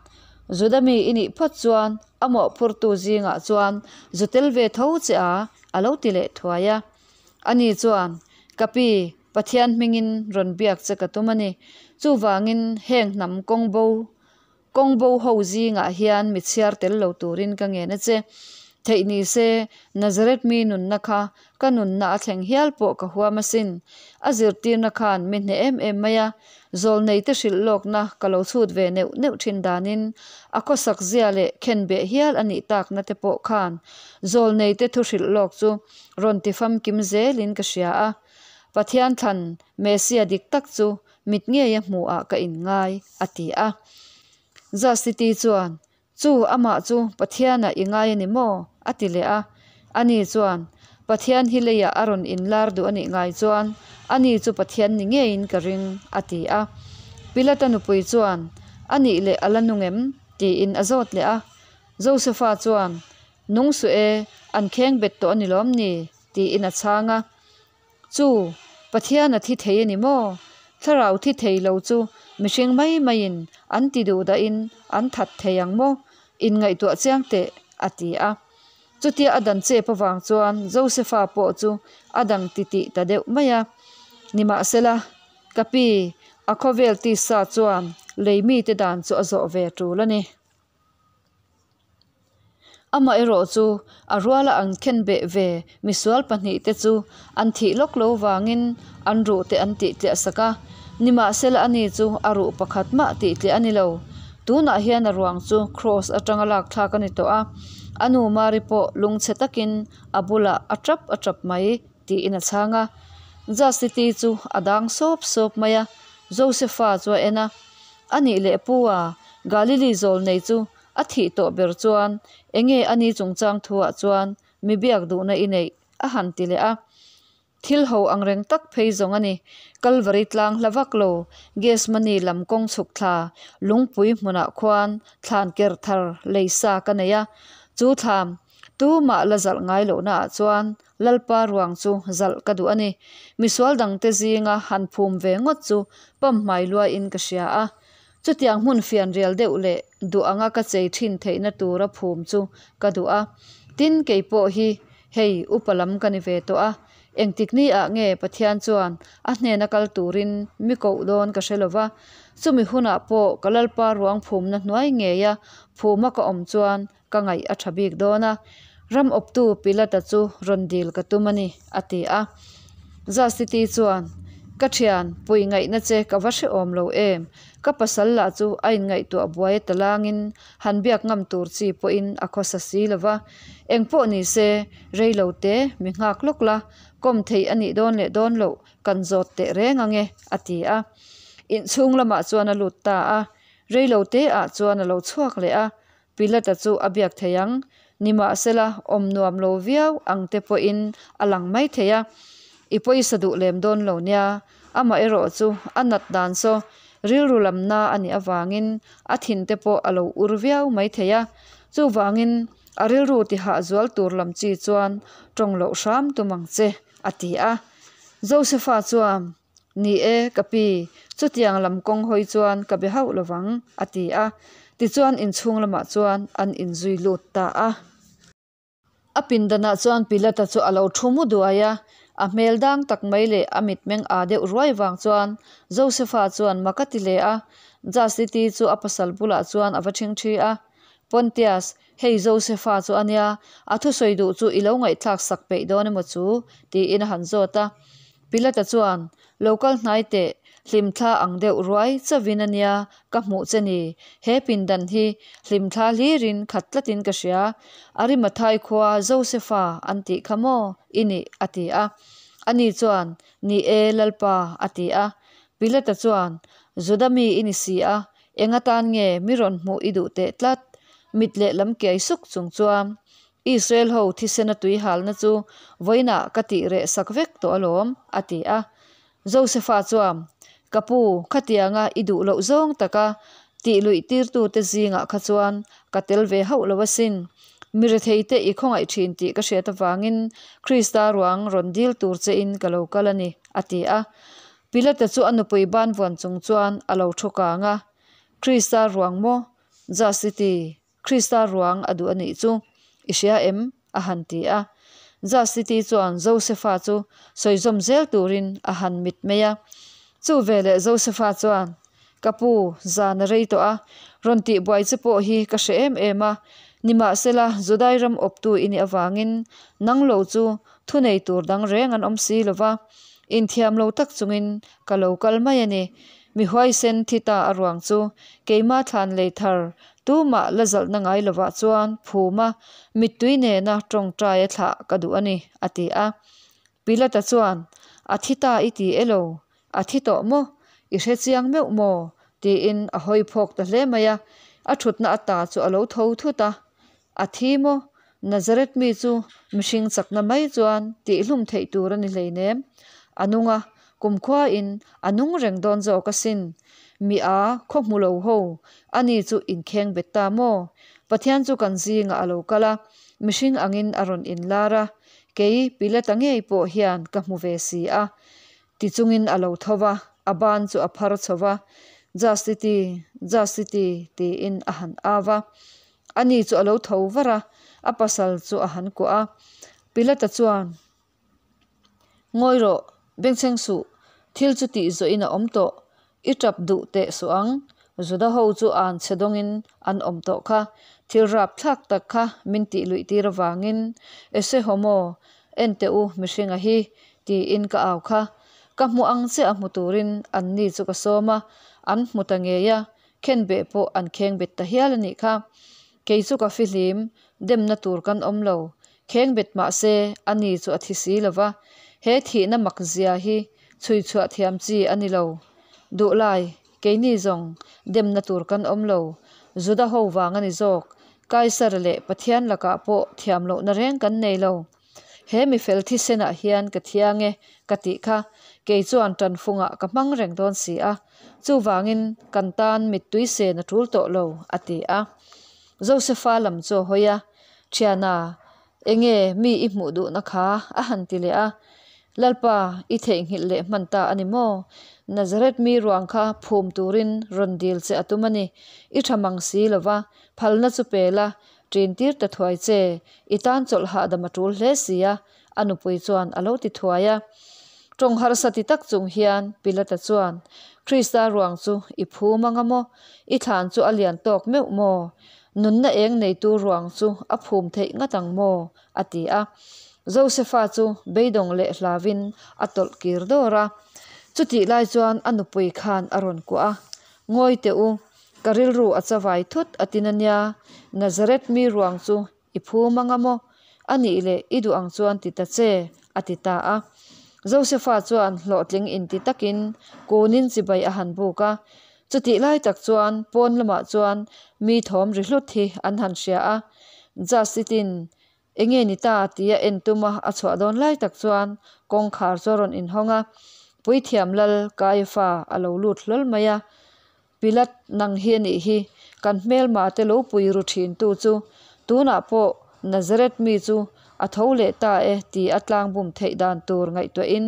Juda mi i nih phawt chuan a mawhphurtu zingah chuan zu tel ve tho che a, a lo ti leh thuai a. Ani chuan, Ka pi, Pathian hmingin rawn biak che ka tum a ni. Chuvangin heng hnam kawng bo Kawng bo ho zingah hian mi chhiar tel lo turin ka ngen a che. Theih ni se, Nazareth mi nunna kha ka nunna a thleng hial pawh ka huam asin. A zirtirna khan mi hneh em em mai a, zawlneite hrilh lawkna ka lo chhut ve neuh neuh thin danin a khawsak zia leh khenbeh hial a nih takna te pawh khan zawlneite thu hrilh lawk chu rawn ti famkim zelin ka hria a. Pathian thlan Messia dik tak chu Mit ngeia hmuhah ka inngai, a ti a. Zastiti chuan, Chu, amah chu Pathianah i ngai a ni maw? a ti leh a. Ani chuan, Pathian hi leiah a rawn inlar duh a nih ngai chuan, ani chu Pathian ni ngeiin ka ring, a ti a. Pilata nupui chuan, A nih leh a la nung em? tiin a zawt leh a. Josefa chuan, Nung suh e, an kheng bet tawh a ni lawm ni? tiin a chhang a. Chu, Pathian a thi thei a ni maw? Thlarau thi thei lo chu mihring mai maiin an ti duh dahin an that thei ang maw? Inngaihtuah chiang teh, a ti a. Chutia a dan chep avang chuan Josefa pawh chu a dang titih ta deuh mai a. Nimahsela, ka pi, a khawvel tisa chuan lei mite dan chu a zawh ve tul a ni. Amaherawh chu a ruala an khenbeh ve misual pahnihte chu an thih lawk lo vangin an ruh te an tihtliah sak a, nimahsela ani chu a ruh pakhat mah tihtliah a ni lo. Tunah hian a ruang chu kraws atanga lak thlak a ni tawh a, a nu Mari pawh lungchhe takin a bulah a tap a tap mai tiin a chhang a. Justity chu a dang sawp sawp mai a, Josefa chu a en a. A nih leh pu a, Galili zawlnei chu a thih tawh ber chuan enge a ni chungchang thuah chuan mi biak duhna i neih a han ti leh a. Thil ho angreng tak phei zawng a ni. Kalvari tlang hla vak lo, Gethsemane lam kawng chhuk thla lungpui hmunah khuan thlan ker thar lei sa ka nei a. Chu thlam tumah la zalh ngai lohnaah chuan Lalpa ruang chu zalh ka duh a ni. Misual dangte zinga han phum ve ngawt chu pamhmai luaiin ka hria a. Chutiang hmun fianrial deuh leh duh anga ka chei thin theihna tura phum chu ka duh a. Tin, kei pawh hi hei upa lam ka ni ve tawh a. Engtik ni ah nge Pathian chuan a hnena kal turin mi koh dawn ka hre lo va. Chumi hunah pawh ka Lalpa ruang phumna hnuai ngeia phuma ka awm chuan ka ngaih a tha bik dawn a, ram awptu Pilata chu rawn dil ka tum a ni, a ti a. Zastiti chuan, Ka thian, pui ngaihna che ka va hrehawm lo em? Ka pasal lah chu a inngaihtuah buai a talangin han biak ngam tur chi pawhin a khawsa si lo va. Eng pawh ni se, rei lo te, mi nghak lawk la, kawm theih a nih dawn leh dawn loh kan zawt teh reng ang e, a ti a. Inchhung lamah chuan a lut ta a, rei lo te ah chuan a lo chhuak leh a, Pilata chu a biak thei ang. Nimahsela, awm nuam lo viau ang te pawhin a lang mai thei a. I pawisa duh lem dawn lo nia. Amaherawh chu a nat dan saw rilru lamna a nih avangin a thin te pawh a lo ur viau mai thei a. Chuvangin a rilru tihah zual tur lam chi chuan tawng loh hram tum ang che, a ti a. Josefa chuan. Ni e, ka pi, chutiang lam kawng hawi chuan ka be hauh lo vang, a ti a. Tichuan inchhung lamah chuan an inzui lut ta a. A pindanah chuan Pilata chu a lo thu mu duai a, a hmel dang tak mai leh a mitmeng aa deuh ruai vang chuan Josefa chuan mak a ti hle a. Justity chu a pasal bulah chuan a va ṭhingṭhi a, Pontius, hei Josefa chu a nia, a thusawi duh chu i lo ngaihthlak sak peih dawn emaw chu? tiin a han zawt a. Pilata chuan, Lo kal hnai teh, Hlimthla ang deuh ruai chauhin a nia ka hmuh che ni, he pindan hi hlimthla hlirin khat tlatin ka hria. Arimathai khua Josefa an tih kha maw i nih? a ti a. Ani chuan, Ni e, Lalpa, a ti a. Pilata chuan, Juda mi i ni si a, eng atan nge mi rawn hmuh i duh teh tlat? Mit lehlam kiai suk chung chuan, Israel ho thisena tui halna chu vawiinah ka tih reh sak vek tawh alawm, a ti a. Josefa chuan, Ka pu, khatianga i duh loh zawng taka tih luih tirtute zingah kha chuan ka tel ve hauh lo asin. Mi retheite i khawngaih thin tih ka hriat avangin Krista ruang rawn dil tur chein ka lo kal a ni, a ti a. Pilata chu a nupui ban vuan chung chuan a lo thu kang a, Krista ruang maw? Jasiti, Krista ruang a duh a nih chu i hria em? a han ti a. Jasiti chuan Josefa chu sawi zawm zel turin a han mit mai a. Chu veleh Josefa chuan, Ka pu, zan a rei tawh a, rawn tihbuai che pawh hi ka hre em em a. Nimahsela, Judai ram awptu i nih avangin nang lo chu thunei tur dang reng an awm si lo va, inthiam lo tak chungin ka lo kal mai a ni. Mi huaisen thi ta a ruang chu keima thlan lei thar tumah la zalhna ngai lovah chuan phuma mittui nena tawngtai a thlah ka duh a ni, a ti a. Pilata chuan, A thi ta i ti e lo, a thi tawh maw? I hre chiang meuh maw? tiin a hawi phawk ta hle mai a, a thutna ata chu a lo tho thut a. A thi maw? Nazareth mi chu mihring chakna mai chuan tihhlum theih tur a ni hleinem. A nung a, kumkhuain a nung reng dawn zawk asin. Mi a, khaw hmu lo ho, ani chu inkheng bet ta maw? Pathian chu kan zingah a lo kal a, mihring angin a rawn inlar a, kei Pilata ngei pawh hian ka hmu ve si a. Ti chungin a lo tho va, a ban chu a phar chho va, Justity, Justity, tiin a han au va. Ani chu a lo tho var a, a pasal chu a han kuah a. Pilata chuan, Ngawi rawh, bengchheng suh, thil chu tih zawhin a awm tawh, i tap duh teh suh ang. Juda ho chu an chhe dawngin an awm tawh kha, thil rap thlak tak kha min tih luih tir avangin, Ese homo, en teh u mihringa hi, tiin ka au kha. Ka hmu ang che a hmu turin anni chu ka sawm a, an hmu ta ngei a, Khenbeh pawh an khengbet ta hial a nih kha. Kei chu ka fihlim, demna tur kan awm lo. Khengbet mah se, a ni chu a thi si lo va. He thihna mak zia hi chhui chhuah thiam chi a ni lo. Duhlai, keini zawng demna tur kan awm lo. Juda ho vang a ni zawk. Kaisar leh Pathian lakah pawh thiam lohna reng kan nei lo. He mi fel thisenah hian ka thiang e, ka tih kha, kei chuan tanfungah ka hmang reng dawn si a, chuvangin kan tan mittui sen a tul tawh lo, a ti a. Josefa lam chu a hawi a, Thiana, enge mi i hmuh duhna kha? a han ti leh a. Lalpa, i theihnghilh leh hman ta a ni maw? Nazareth mi ruang kha phum turin rawn dil che a tum a ni. I tha mang si lo va, phalna chu pe la, Ṭin tir ta thuai che, i tan chawlh hahdam a ṭul hle si a, a nupui chuan a lo ti thuai a. Ṭawng harsa ti tak chung hian Pilata chuan, Krista ruang chu i phum anga maw? I thlan chu a lian tawk meuh maw? Nunna eng neitu ruang chu a phum theih ngat ang maw? a ti a. Josefa chu beidawng leh hlauin a tawlh kir dawr a. Chutih lai chuan a nupui khan a rawn kuah a, Ngawi teh u, Ka rilru a chavai thut a tin a nia, Nazareth mi ruang chu i phum anga maw? A nih leh i duh ang chuan ti ta che, a ti ta a. Josefa chuan hlawhtling inti takin kunin chibai a han buk a. Chutih lai tak chuan pawn lamah chuan mi thawm ri hlut hi an han hria a. Justice-in Enge ni ta? tia en tuma a chhuah dawn lai tak chuan kawngkhar chu a rawn inhawng a, Puithiam Lal Kaiafa a lo lut hlawl mai a. Pilat nang hi a nih hi, kan hmelma te lo pui ru thin tu chu tunah pawh Nazareth mi chu a tho leh ta e ti a tlangbum theih dan tur ngaihtuahin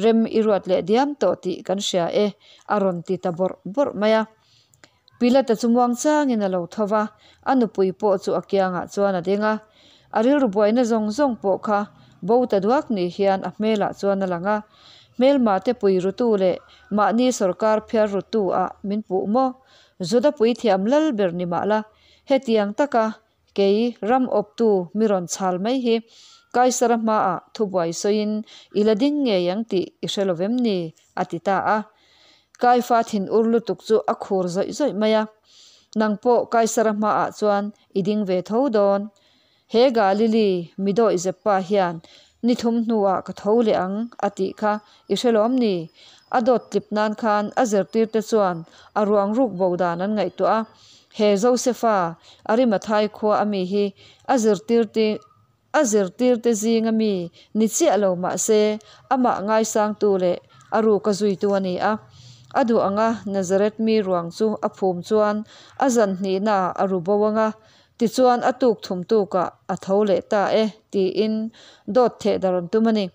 rem i ruat leh diam tawh tih kan hria e a rawn ti ta bawrh bawrh mai a. Pilata chu muang changin a lo tho va, a nupui pawh chu a kiangah chuan a ding a. A rilru buaina zawng zawng pawh kha bo ta duak ni hian a hmelah chuan a lang a. Hmelma te pui rutu leh mahni sawrkar phiar rutu ah min puh maw? Juda puithiam lal ber ni mah la, hetiang taka Kei ram awptu mi rawn chhal mai hi Kaisara hmaah thubuai sawiin i la ding ngei ang tih i hre lo vem ni? a ti ta a. Kaifa thinur lutuk chu a khur zawih zawih mai a, Nang pawh Kaisara hmaah chuan i ding ve tho dawn. He Galili mi dawihzep pa hian ni thum hnuah ka tho leh ang a tih kha i hre lawm ni? A dawt tlip nan khan a zirtirte chuan a ruang ruk bo dan an ngaihtuah a. He Josefa, Arimathai khua a mi hi a zirtirte A zirtirte zinga mi ni chiah lo mah se, amah ngaisangtu leh a ruka zuitu a ni a. A duh anga Nazareth mi ruang chu a phum chuan a zan hnihnaah a ru bo ang a, tichuan a tuk thum tukah a tho leh ta e tiin dawt theh dar an tum a ni.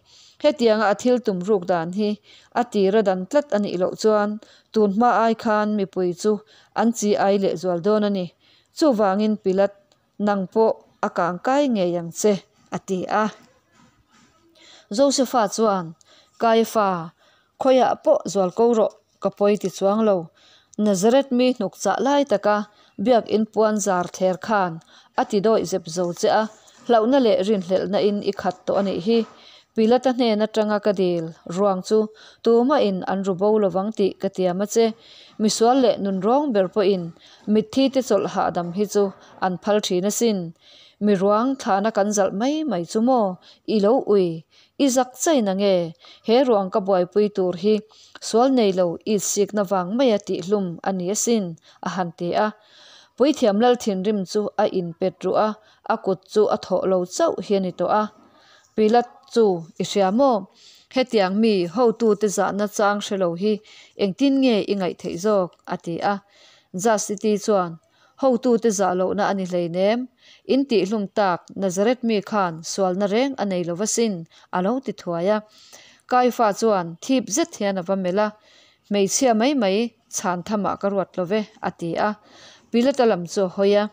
Hetianga a thil tum ruk dan hi a tira dan tlat a nih loh chuan tun hma ai khan mipui chu an chi ai lehzual dawn a ni. Chuvangin Pilat Nang pawh a kang kai ngei ang che, a ti a. Josefa chuan, Kaiafa, khawiah pawh zual ko rawh, ka pawi ti chuang lo. Nazareth mi hnuk chah lai taka biak in puan zar thler khan a ti dawih zep zo che a, hlauhna leh rinhlelhna in i khat tawh a nih hi. Pilata hnen atanga ka dil ruang chu tumahin an ru bo lovang tih ka tiam a che. Misual leh nunrawng ber pawhin mitthi te chawlh hahdam hi chu an phal thin asin. Mi ruang thlahna kan zalh mai mai chu maw? I lo ui. I zak chai na nge? He ruang ka buaipui tur hi sual nei lo itsikna vang maia tihhlum a ni asin, a han ti a. Puithiam lal thinrim chu a inpet ruh a, a kut chu a thawh lo chauh hi a ni tawh a. Pilat chu i hria maw? Hetiang mi hotute zahna chang hre lo hi engtin nge i ngaih theih zawk? a ti a. Jasiti chuan, Hotute zah lohna a ni hleinem. In tihhlum tak Nazareth mi khan sualna reng a nei lo va sin, a lo ti thuai a. Kaifa chuan thip zet hian a va melh a, Hmeichhia mai mai chhan thamah ka ruat lo ve, a ti a. Pilata lam chu a hawi a.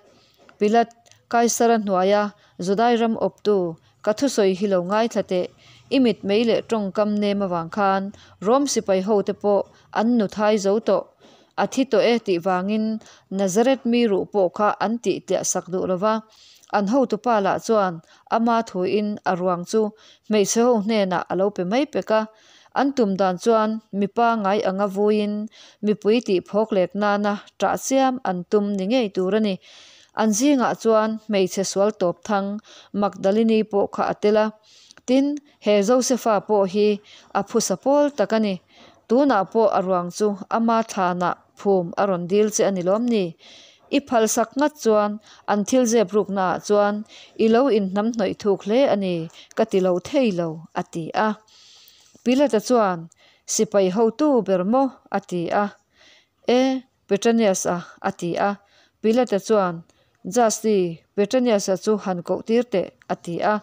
Pilat, Kaisara hnuaia Judai ram awptu Ka thusawi hi lo ngaithla teh, i mitmei leh tawngkam nem avang khan Rom sipai hote pawh an nu thai zo tawh. A thi tawh e tih vangin Nazareth mi ruh pawh kha an tih tliah sak duh lo va. An hotupa lah chuan ama thuin a ruang chu hmeichhe ho hnenah a lo pe mai pek a. An tum dan chuan mipa ngai anga vuiin mipui tih phawk lek nana ṭah chiam an tum ni ngei tur a ni. An zingah chuan hmeichhe sual tawp thang Magdalini pawh kha a tel a. Tin, he Josefa pawh hi a phusa pawl tak a ni. Tunah pawh a ruang chu ama thlanah phum a rawn dil che a ni lawm ni? I phalsak ngat chuan an thil zep ruknaah chuan i lo inhnamhnawih thuk hle a ni ka ti lo thei lo, a ti a. Pilata chuan, Sipai hotu ber maw? a ti a. E, Petranius-a, a ti a. Pilata chuan, Justy, Petranius-a chu han koh tir teh, a ti a.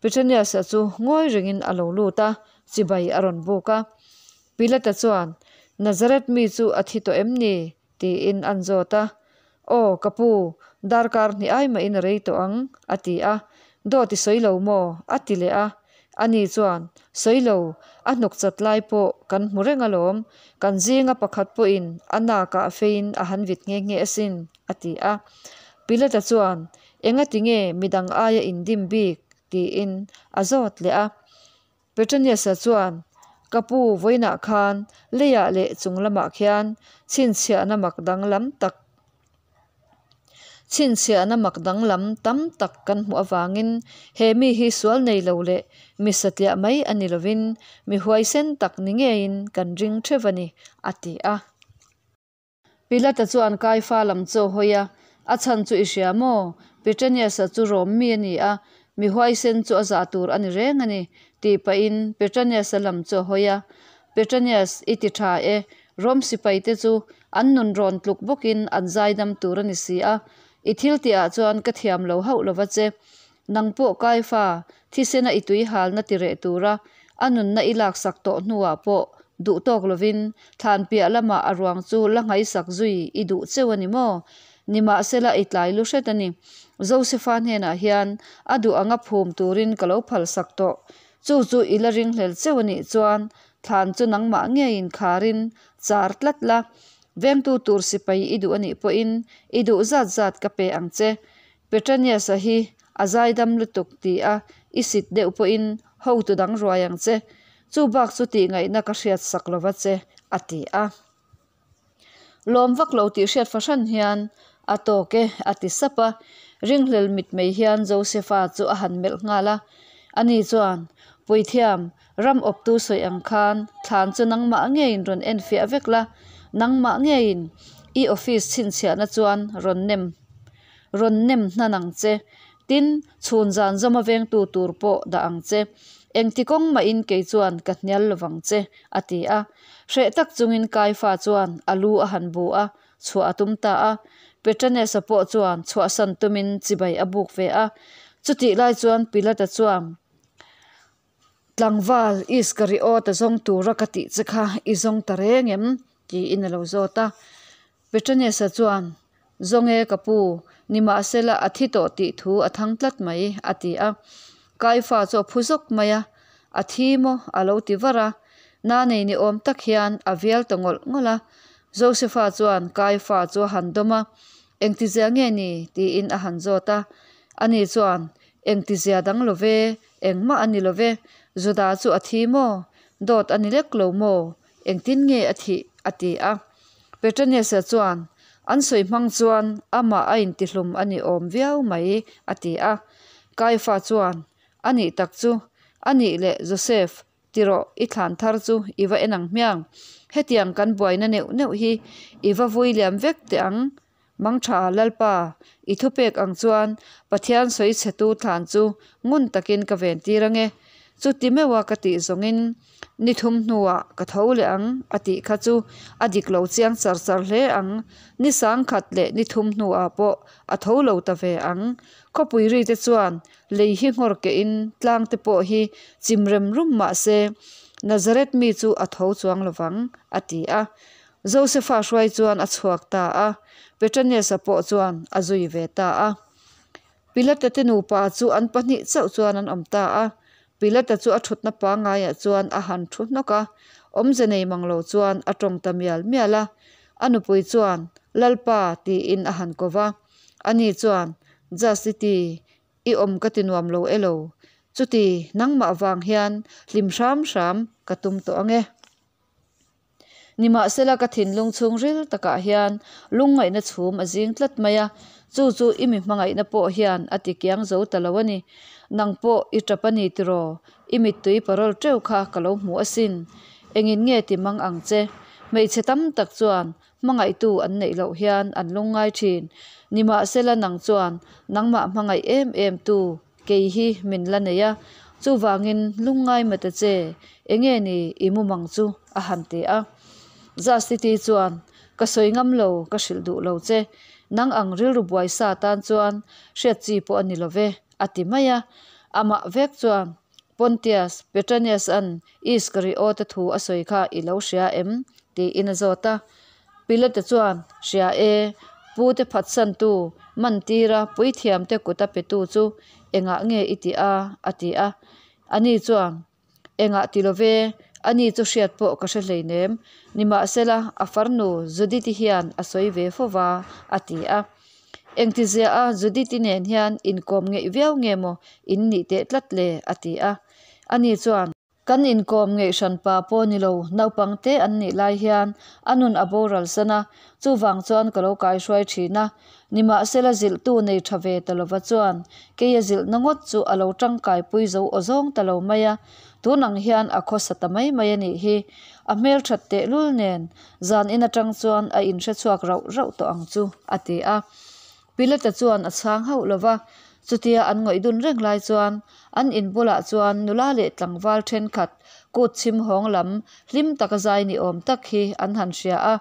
Petranius-a chu ngawi rengin a lo lut a, chibai a rawn buk a. Pilata chuan, Nazareth mi chu a thi tawh em ni? tiin an zawt a. Aw, ka pu, darkar hnih ai mahin a rei tawh ang, a ti a. Dawt i sawi lo maw? a ti leh a. Ani chuan, Sawi lo, a hnuk chat lai pawh kan hmu reng alawm, kan zinga pakhat pawhin a nakah feiin a han vit nghe nghe asin, a ti a. Pilata chuan, Engati nge midang aia indim bik? tiin a zawt leh a. Petronius-a chuan, Ka pu, vawiinah khan leiah leh chung lamah khian chhinchhiahna mak danglam tak chhinchhiahna mak danglam tam tak kan hmuh avangin he mi hi sual nei lo leh mi satliah mai a ni lovin mi huaisen tak ni ngeiin kan ring theuh a ni, a ti a. Pilata chuan Kaifa lam chu a hawi a, A chhan chu i hria maw? Petranius-a chu Rom mi a ni a, mi huaisen chu a zah tur a ni reng a ni, tih pahin Petranius-a lam chu a hawi a. Petranius, i ti tha e, Rom sipaite chu an nun rawn tluk bawkin an zaidam tur a ni si a, i thil tihah chuan ka thiam lo hauh lo va che. Nang pawh Kaifa, thisena i tui halna ti reh tura a nunna i laksak tawh hnuah pawh duh tawk lovin thlan piah lamah a ruang chu la nghaisak zui i duh cheu a ni maw? Nimahsela i tlai lu hret a ni. Josefa hnenah hian a duh anga phum turin ka lo phalsak tawh. Chu chu i la ringhlel cheu a nih chuan thlan chu nangmah ngeiin kharin char tlat la. Vengtu tur sipai i duh a nih pawhin i duh zat zat ka pe ang che. Petranius-a hi a zaidam lutuk ti a i sit deuh pawhin hotu dang ruai ang che. Chu bak chu tih ngaihna ka hriat sak lova che, a ti a. Lawm vak lo tih hriat fahran hian, A tawk e, a ti sap a. Ringhlel mitmei hian Josefa chu a han melh nghal a. Ani chuan, Puithiam, ram awptu sawi ang khan thlan chu nangmah ngeiin rawn enfiah vek la, nangmah ngeiin i office chhinchhiahna chuan rawn nem rawn nem hnan ang che. Tin, chhun zan zawma vengtu tur pawh dah ang che. Engti kawng mahin kei chuan ka hnial lovang che, a ti a. Hreh tak chungin Kaifa chuan a lu a han bu a, chhuah a tum ta a. Petranesa pawh chuan chhuahsan tumin chibai a buk ve a. Chutih lai chuan Pilata chuan, Tlangval, Iskariota zawng tura ka tih che kha i zawng ta reng em? tiin a lo zawt a. Petranesa chuan, Zawng e ka pu, nimahsela a thi tawh tih thu a thang tlat mai, a ti a. Kaifa chu a phu zawk mai a, A thi maw? a lo ti var a. Na nei ni awm tak hian a vial ta ngawlh ngawlh a. Josefa chuan Kaifa chu a han dawm a, Engtizia nge ni? tiin a han zawt a. Ani chuan, Engtizia dang lo ve, engmah a ni lo ve. Juda chu a thi maw? Dawt a ni lek lo maw? Engtin nge a thih? a ti a. Petranius-a chuan, An sawi hmang chuan amah a intihlum a ni awm viau mai, a ti a. Kaifa chuan, A nih tak chu, a nih leh Joseph, ti rawh, i thlan thar chu i va en ang hmiang. Hetiang kan buaina neuh neuh hi i va vui liam vek teh ang. Mangtha Lalpa, i thupek ang chuan Pathian sawi chhetu thlan chu ngun takin ka ventir ange. Chuti meuha ka tih zawngin ni thum hnuah ka tho leh ang a tih kha chu a dik lo chiang char char hle ang. Ni sangkhat leh ni thum hnuah pawh a tho lo ta ve ang. Khawpui rite chuan lei hi nghawr kehin tlang te pawh hi chim rem rum mah se Nazareth mi chu a tho chuang lovang a ti a. Josefa hruai chuan a chhuak ta a, Petranius-a pawh chuan a zui ve ta a. Pilata te nupa chu an pahnih chauh chuan an awm ta a. Pilata chu a thutna pangaiah chuan a han thu hnawk a, awmze nei mang lo chuan a tawng ta mial mial a. A nupui chuan, Lalpa, tiin a han ko va. Ani chuan, Justity, I awm ka ti nuam lo elo? Chuti, nangmah vang hian hlim hram hram ka tum tawh ang e. Nimahsela ka thinlung chhungril takah hian lungngaihna chhum a zing tlat mai a, chu chu i mi hmangaihna pawh hian a ti kiang zo ta lo a ni. Nang pawh i tap a ni tiraw? I mittui parawl teuh kha ka lo hmu asin. Engin nge ti mang ang che? Hmeichhe tam tak chuan hmangaihtu an neih loh hian an lungngai thin. Nimahsela nang chuan nangmah hmangaih em em tu Kei hi min la nei a, chuvangin lungngai ma ta che, enge ni i mumang chu a han ti a. Zastiti chuan, Ka sawi ngam lo, ka hrilh duh lo che, nang ang rilru buai sa tan chuan hriat chi pawh a ni lo ve, a ti mai a. Amah vek chuan, Pontius Petranius-a'n Iskariota thu a sawi kha i lo hria em? tiin a zawt a. Pilate chuan, Hria e, pute phatsantu, mantira puithiamte kuta petu chu engah nge i tih a? a ti a. Ani chuan, Engah ti lo ve, ani chu hriat pawh ka hre hleinem, nimahsela a farnu Judith-i hian a sawi ve fo va, a ti a. Engtizia a Judith-i nen hian inkawm ngeih viau nge maw in nih teh tlat le? a ti a. Ani chuan. Kan inkawm ngeih hranpa pawh ni lo, naupang te an nih lai hian a nun a boral san a, chuvang chuan ka lo kaihruai thin a. Nimahsela zilhtu nei tha ve ta lova chuan kei a zilhna ngawt chu a lo tangkaipui zo aw zawng ta lo mai a, tun ang hian a khawsa ta mai mai a nih hi. A hmelthat tehlul nen zan in atang chuan a inhre chhuak rauh rauh tawh ang chu, a ti a. Pilata chuan a chhang hauh lo va, chutia an ngawih dun reng lai chuan an in bulah chuan nula leh tlangval thenkhat kut chhim hawng lam hlim taka zai ni awm tak hi an han hria a.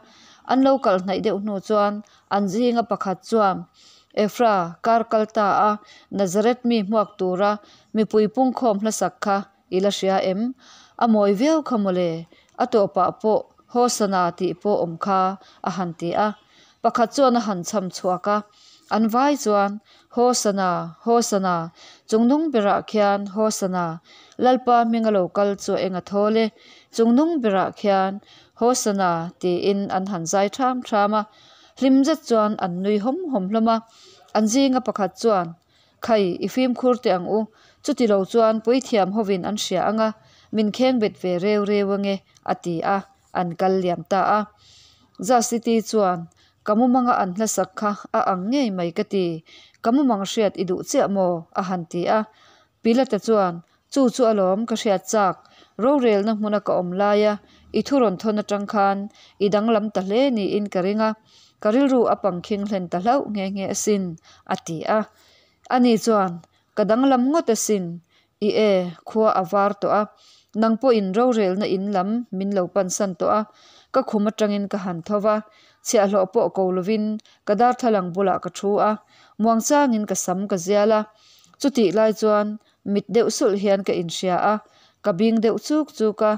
An lo kal hnaih deuh hnu chuan an zinga pakhat chuan, Ephra, kar kal ta a, Nazareth mi hmuak tura mipui pungkhawm hlasak kha i la hria em? A mawi viau kha mawle, a tawpah pawh Hosana tih pawh awm kha a han ti a. Pakhat chuan a han chham chhuak a, an vai chuan, Hosana, Hosana, chungnung berah khian Hosana, Lalpa hminga lo kal chu a eng a thawl e, chungnung berah khian Hosana tiin an han zai ṭham ṭham a. Hlim zet chuan an nui hawm hawm hlawm a. An zinga pakhat chuan, Khai, i fimkhur teh ang u, chuti lo chuan puithiam hovin an hria ang a, min kheng bet ve reu reu ange, a ti a, an kal liam ta a. Zasiti chuan, Ka mumanga an hlasak kha a ang ngei mai ka ti, ka mumang hriat i duh chiah maw? a han ti a. Pilata chuan, Chu chu alawm ka hriat chak, rorelna hmuna ka awm laia i thu rawn thawn atang khan i danglam ta hle niin ka ring a, ka rilru a pangkhing hlen ta hlauh nghe nghe asin, a ti a. Ani chuan, Ka danglam ngawt asin, i e, khua a var tawh a, nang pawhin rorelna in lam min lo pansan tawh a, ka khum atangin ka han tho va, chhiahhlawh pawh ko lovin ka darthlalang bulah ka thu a, muangchangin ka sam ka zial a, chutih lai chuan mit deuh sulh hian ka inhria a, ka bing deuh chuk chuk a,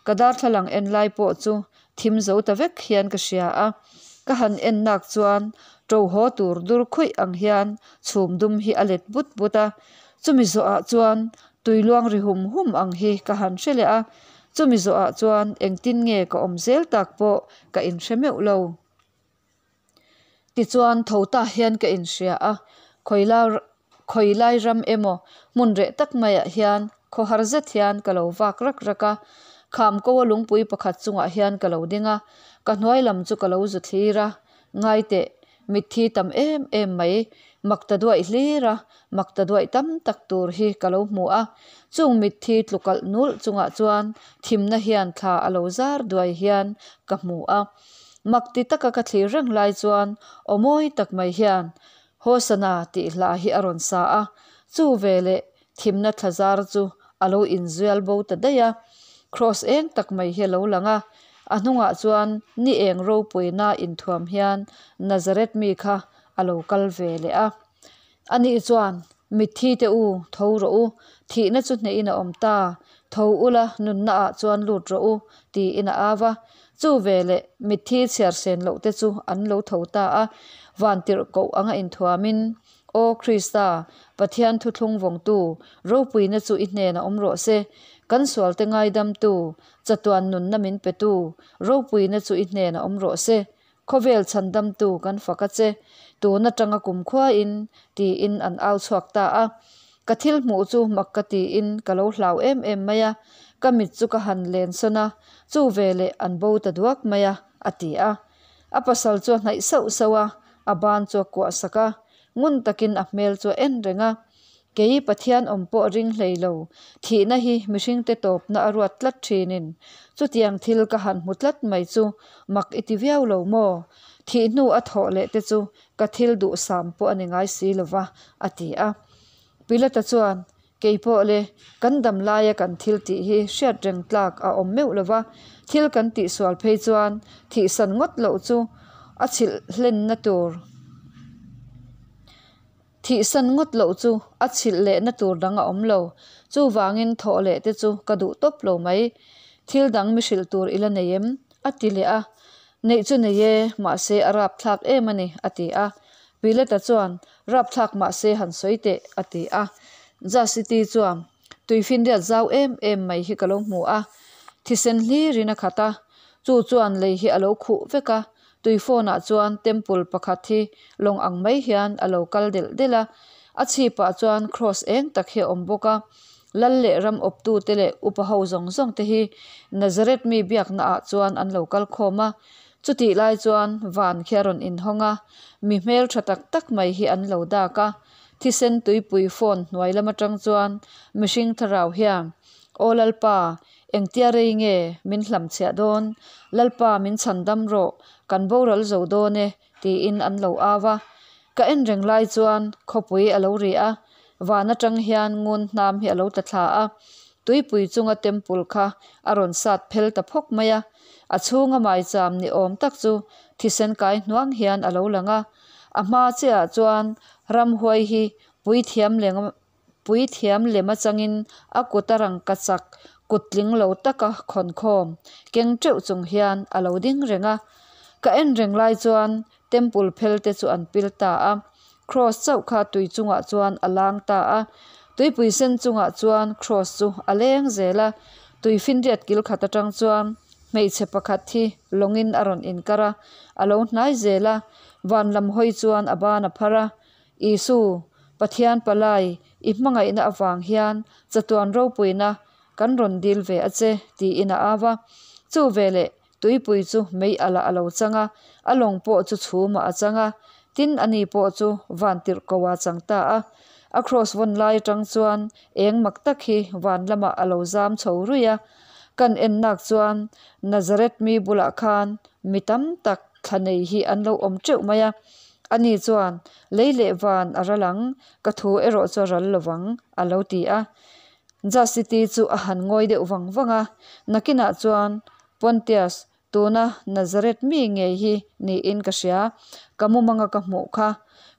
ka darthlalang en lai pawh chu thim zo ta vek hian ka hria a, ka han en nak chuan ṭo haw tur dur khuih ang hian chhum dum hi a let but but a, chumi zawhah chuan tui luang ri hum hum ang hi ka han hre leh a, chumi zawhah chuan engtin nge ka awm zel tak pawh ka inhre meuh lo. Tichuan tho ta hian ka inhria a, khawi lai ram emaw hmun reh tak maiah hian khawhar zet hian ka lo vak rak rak a, kham ko a lungpui pakhat chungah hian ka lo ding a, ka hnuai lam chu ka lo zu thlir a, ngaiteh mitthi tam em em mai makta duaih hlir a, makta duaih tam tak tur hi ka lo hmu a, chung mitthi tlukalh nulh chungah chuan thimna hian thla a lo zar duai hian ka hmu a. Mak ti taka ka thlir reng lai chuan aw mawi tak mai hian Hosana tih hla hi a rawn sa a, chu veleh thimna thla zar chu a lo inzual bo ta daih a. Kraws eng tak mai hi a lo lang a, a hnungah chuan ni eng ropuina inthuam hian Nazareth mi kha a lo kal ve leh a. Ani chuan, Mitthi te u, tho rawh u, thihna chu hnehin a awm ta, tho ula nunna ah chuan lut rawh u, tiin a au a. Chu veleh mitthi chhiar sen loh te chu an lo tho ta a, vantirh koh anga inthuamin, Aw Krista, Pathian thuthlung vawngtu, ropuina chu i hnenah awm rawh se, kan sualte ngaidamtu, chatuan nunna min petu, ropuina chu i hnenah awm rawh se, Khawvel chhandamtu kan fak a che, tun atanga kumkhuain, tiin an au chhuak ta a. Ka thil hmuh chu mak ka tiin ka lo hlau em em mai a, ka mit chu ka han len sawn a, chu veleh an bo ta duak mai a, a ti a. A pasal chu a hnaih sauh sauh a, a ban chu a kuah sak a, ngun takin a hmel chu a en reng a. Kei Pathian awm pawh ring hlei lo, thihna hi mihringte tawpna a ruat tlat thinin chutiang thil ka han hmu tlat mai chu mak i ti viau lo maw? Thih hnu a thawh leh te chu ka thil duhsam pawh a ni ngai si lo va, a ti a. Pilata chuan, Kei pawh le, kan dam laia kan thil tih hi hriat reng tlak a awm meuh lo va, thil kan tihsual phei chuan thihsan ngawt loh chu a chhilh hlenna tur. Thihsan ngawt loh chu a chhilh lehna tur dang a awm lo. Chuvangin thawh leh te chu ka duh tawp lo mai. Thil dang mi hrilh tur i la nei em? a ti leh a. Neih chu nei e, mahse a rapthlak em a ni, a ti a. Pilata chuan, Rapthlak mahse han sawi teh, a ti a. Jasiti chuan, Tuifinriat zau em em mai hi ka lo hmu a, thisen hlirin a khat a. Chu chuan lei hi a lo khuh vek a, Tui phone ah chuan temple pakhat hi lawng ang mai hian a lo kal delh delh a, a chhip ah chuan cross eng tak hi a awm bawk a, lal leh ram awptu te leh upa ho zawng zawng te hi Nazareth mi biakna ah chuan an lo kal khawm a, chutih lai chuan van khi a rawn inhawng a, mi hmeltha tak tak mai hi an lo dak a, thisen tuipui phone hnuai lam atang chuan mihring thlarau hian Aw Lalpa, Engtia rei nge min hlamchhiah dawn? Lalpa min chhan dam rawh, kan boral zo dawn e, tiin an lo au a. Ka en reng lai chuan khawpui a lo ri a, van atang hian ngun hnam hi a lo tla thla a. Tuipui chunga temple kha a rawn sat phel ta phawk mai a, a chhunga maicham ni awm tak chu thisen kai hnuang hian a lo lang a. A hma chiahah chuan ramhuai hi puithiam leng Puithiam lem atangin a kut a rangka chak kut tling lo taka khawn khawm keng teuh chung hian a lo ding reng a. Ka en reng lai chuan temple phel te chu an pil ta a, cross chauh kha tui chungah chuan a lang ta a. Tuipui sen chungah chuan cross chu a leng zel a, tui finriat kil khat atang chuan hmeichhe pakhat hi lawngin a rawn inkar a, a lo hnai zel a, van lam hawi chuan a ban a phar a. Isu, Pathian palai, i hmangaihna avang hian chatuan ropuina kan rawn dil ve a che, tiin a au a. Chu veleh Tuipui chu mei alh ah a lo chang a, a lawng pawh chu chhumah a chang a, tin ani pawh chu vantirhkohah a chang ta a. A kraws vawn lai atang chuan eng mak tak hi van lamah a lo zam chho ruih a. Kan en nak chuan Nazareth mi bulah khan mi tam tak thla nei hi an lo awm teuh mai a. Ani chuan, Lei leh van a ral ang, ka thu erawh chu a ral lovang, a lo ti a. Jasiti chu a han ngawi deuh vang vang a, nakinah chuan Pontius, tuna Nazareth mi ngei hi niin ka hria, ka mumanga ka hmuh kha.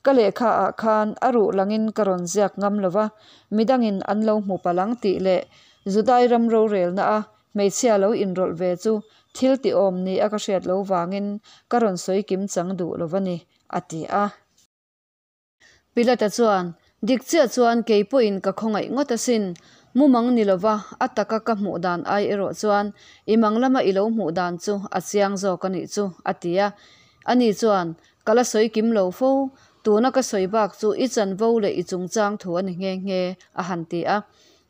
Ka lehkha ah khan a ruh langin ka rawn ziak ngam lo va, midangin an lo hmu palh ang tih leh Judai ram rorelna a hmeichhia lo inrawlh ve chu thil tihawm ni a ka hriat lo vangin ka rawn sawi kim chang duh lo va ni, a ti a. Pilata chuan, Dik chiah chuan kei pawhin ka khawngaih ngawt asin. Mumang ni lova a taka ka hmuh dan ai erawh chuan i mang lama i lo hmuh dan chu a chiang zawk a nih chu, a ti a. Ani chuan, Ka la sawi kim lo fo, tuna ka sawi bak chu i chanvo leh i chungchang thu a ni nghe nghe, a han ti a.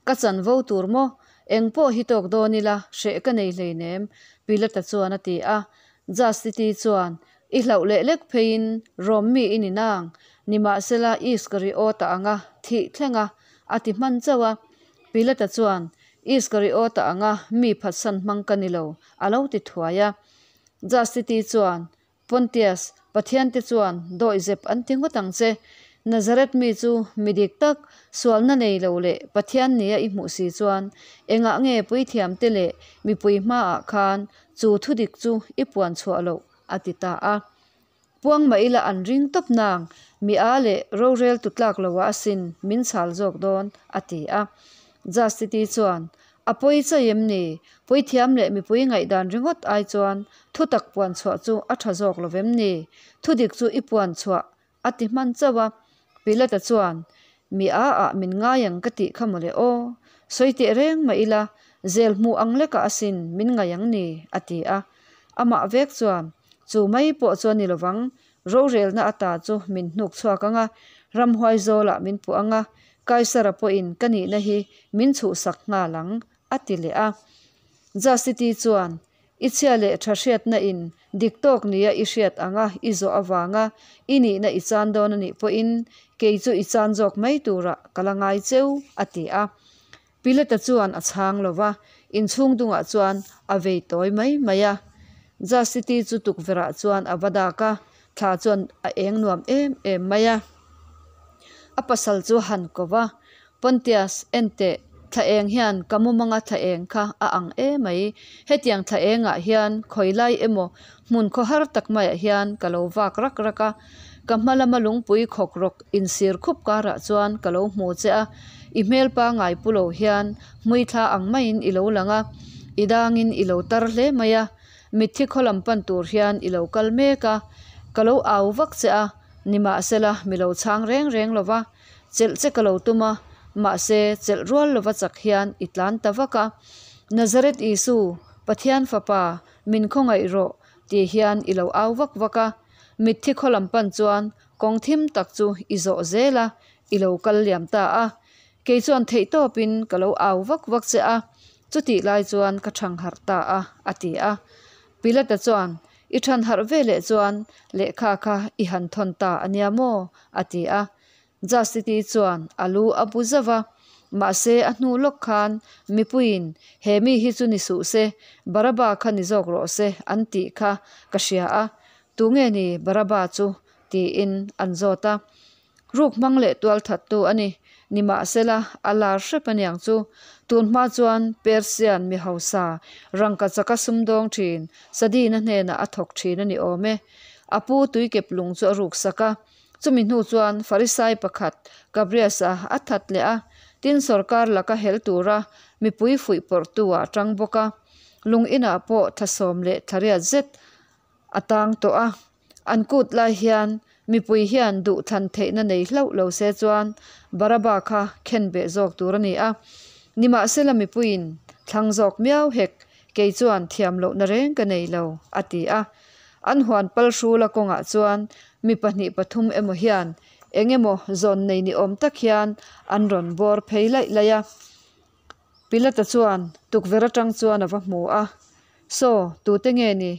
Ka chanvo tur maw? Eng pawh hi tawk dawn ila, hreh ka nei hleinem, Pilata chuan a ti a. Justity chuan, I hlauh leh lek pheiin Rom mi i ni nang, nimahsela Iskariota anga thih thleng a, a ti hman chauh a. Pilata chuan, Iskariota anga mi phatsan hmang ka ni lo, a lo ti thuai a. Justity chuan, Pontius, Pathiante chuan dawihzep an ti ngawt ang che. Nazareth mi chu mi dik tak, sualna nei lo leh Pathian nia i hmuh si chuan engah nge puithiamte leh mipui hmaah khan chu thudik chu i puan chhuah loh? a ti ta a. Puang mah ila an ring tawp nang, mi a leh rorel tu tlak loah asin min chhal zawk dawn, a ti a. Justity chuan, A pawi chai em ni? Puithiam leh mipui ngaihdan ringawt ai chuan thutak puan chhuah chu a tha zawk lo vem ni? Thudik chu i puan chhuah a ti hman chauh a. Pilata chuan, Mi a ah min ngai ang ka tih kha mawle aw. Sawi teh reng mah ila, zel hmuh ang lekah asin min ngai ang ni, a ti a. Amah vek chuan, Chu mai pawh chu a ni lovang, rorelna ata chu min hnuk chhuak ang a, ramhuai zawlah min puh ang a, Kaisara pawhin ka nihna hi min chhuhsak nghal ang, a ti leh a. Justity chuan, I chhia leh tha hriatna in dik tawk nia i hriat anga i zawh avanga i nihna i chan dawn a nih pawhin kei chu i chan zawk mai turah ka la ngai cheu, a ti a. Pilata chuan a chhang lo va, inchhung dungah chuan a vei tawi mai mai a. Justity chu tukverhah chuan a va dak a, thla chuan a eng nuam em em mai a. A pasal chu a han ko va, Pontius, en teh, thla eng hian ka mumanga thla eng kha a ang emai. Hetiang thla engah hian khawi lai emaw hmun khawhar tak maiah hian ka lo vak rak rak a. Ka hma lama lungpui khawk rawk insir khup karah chuan ka lo hmu che a, i hmel pangai pu lo hian hmui thla ang maiin i lo lang a, i dangin i lo tar hle mai a, mitthi khaw lam pan tur hian i lo kal mek a, ka lo au vak che a, nimahsela mi lo chhang reng reng lo va, chelh che ka lo tum a, mahse chelh rual lova chak hian i tlan ta vak a. Nazareth Isu, Pathian Fapa, min khawngaih rawh, tih hian i lo au vak vak a. Mitthi khaw lam pan chuan kawng thim tak chu i zawh zel a, i lo kal liam ta a. Kei chuan theih tawpin ka lo au vak vak che a, chutih lai chuan ka thang harh ta a, a ti a. Pilata chuan, I than harh ve leh chuan lehkha kha i han thawn ta a nia maw? a ti a. Justity chuan a lu a bu zauh a, mahse a hnu lawk khan mipuiin he mi hi chu ni suh se, Baraba kha ni zawk rawh se an tih kha ka hria a, tunge ni Baraba chu? tiin an zawt a. Ruk hmang leh tual thattu a ni. Nimahsela, a lar hrep aniang chu. Tun hma chuan Persian mi hausa, rangka chaka sumdawng thin, Sadina hnenah a thawk thin a ni awm e. A pu tuikep lung chu a ruk sak a. Chumi hnu chuan Farisai pakhat, Gabrias-a a that leh a, tin sawrkar laka hel tura mipui fuih pawrhtu ah tang bawk a. Lung inah pawh thlasawm leh thlariat zet a tang tawh a. An kut lai hian mipui hian duhthlan theihna nei hlauh lo se chuan Baraba kha khen beh zawk tur a ni a. Nimahsela mipuiin thlang zawk miau hek, kei chuan thiam lohna reng ka nei lo, a ti a. An huan pal hrula kawngah chuan mi pahnih pathum emaw hian eng emaw zawn nei ni awm tak hian an rawn bawr phei laih laih a. Pilata chuan tukverh atang chuan a va hmu a. Saw, tute nge ni?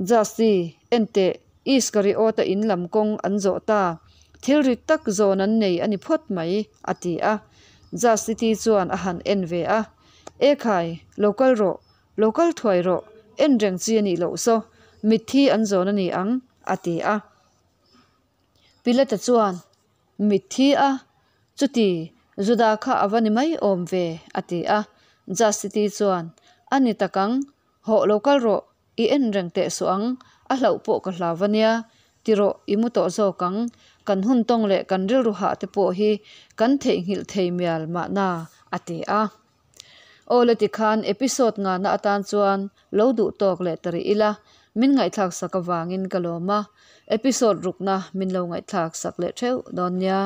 Justy, enteh, Iskariota in lam kawng an zawh ta. Thil rit tak zawn an nei a ni phawt mai, a ti a. Justity chuan a han en ve a. Ekhai, lo kal rawh, lo kal thuai rawh, en reng chi a nih loh saw, mitthi an zawn a ni ang, a ti a. Pilata chuan, Mitthi a? Chuti, Juda kha a va ni mai awm ve, a ti a. Justity chuan, A ni tak ang, hawh lo kal rawh, I en reng teh suh ang, a hlauh pawh ka hlau va nia, ti rawh i mu tawh zawk ang, kan hun tawng leh kan rilru hah te pawh hi kan theihnghilh thei mial mahna, a ti a. Aw le tikhan episode ngahna atan chuan lo duh tawk leh ta rih ila, min ngaihthlak sak avangin ka lawm a, episode rukna min lo ngaihthlak sak leh theuh dawn nia.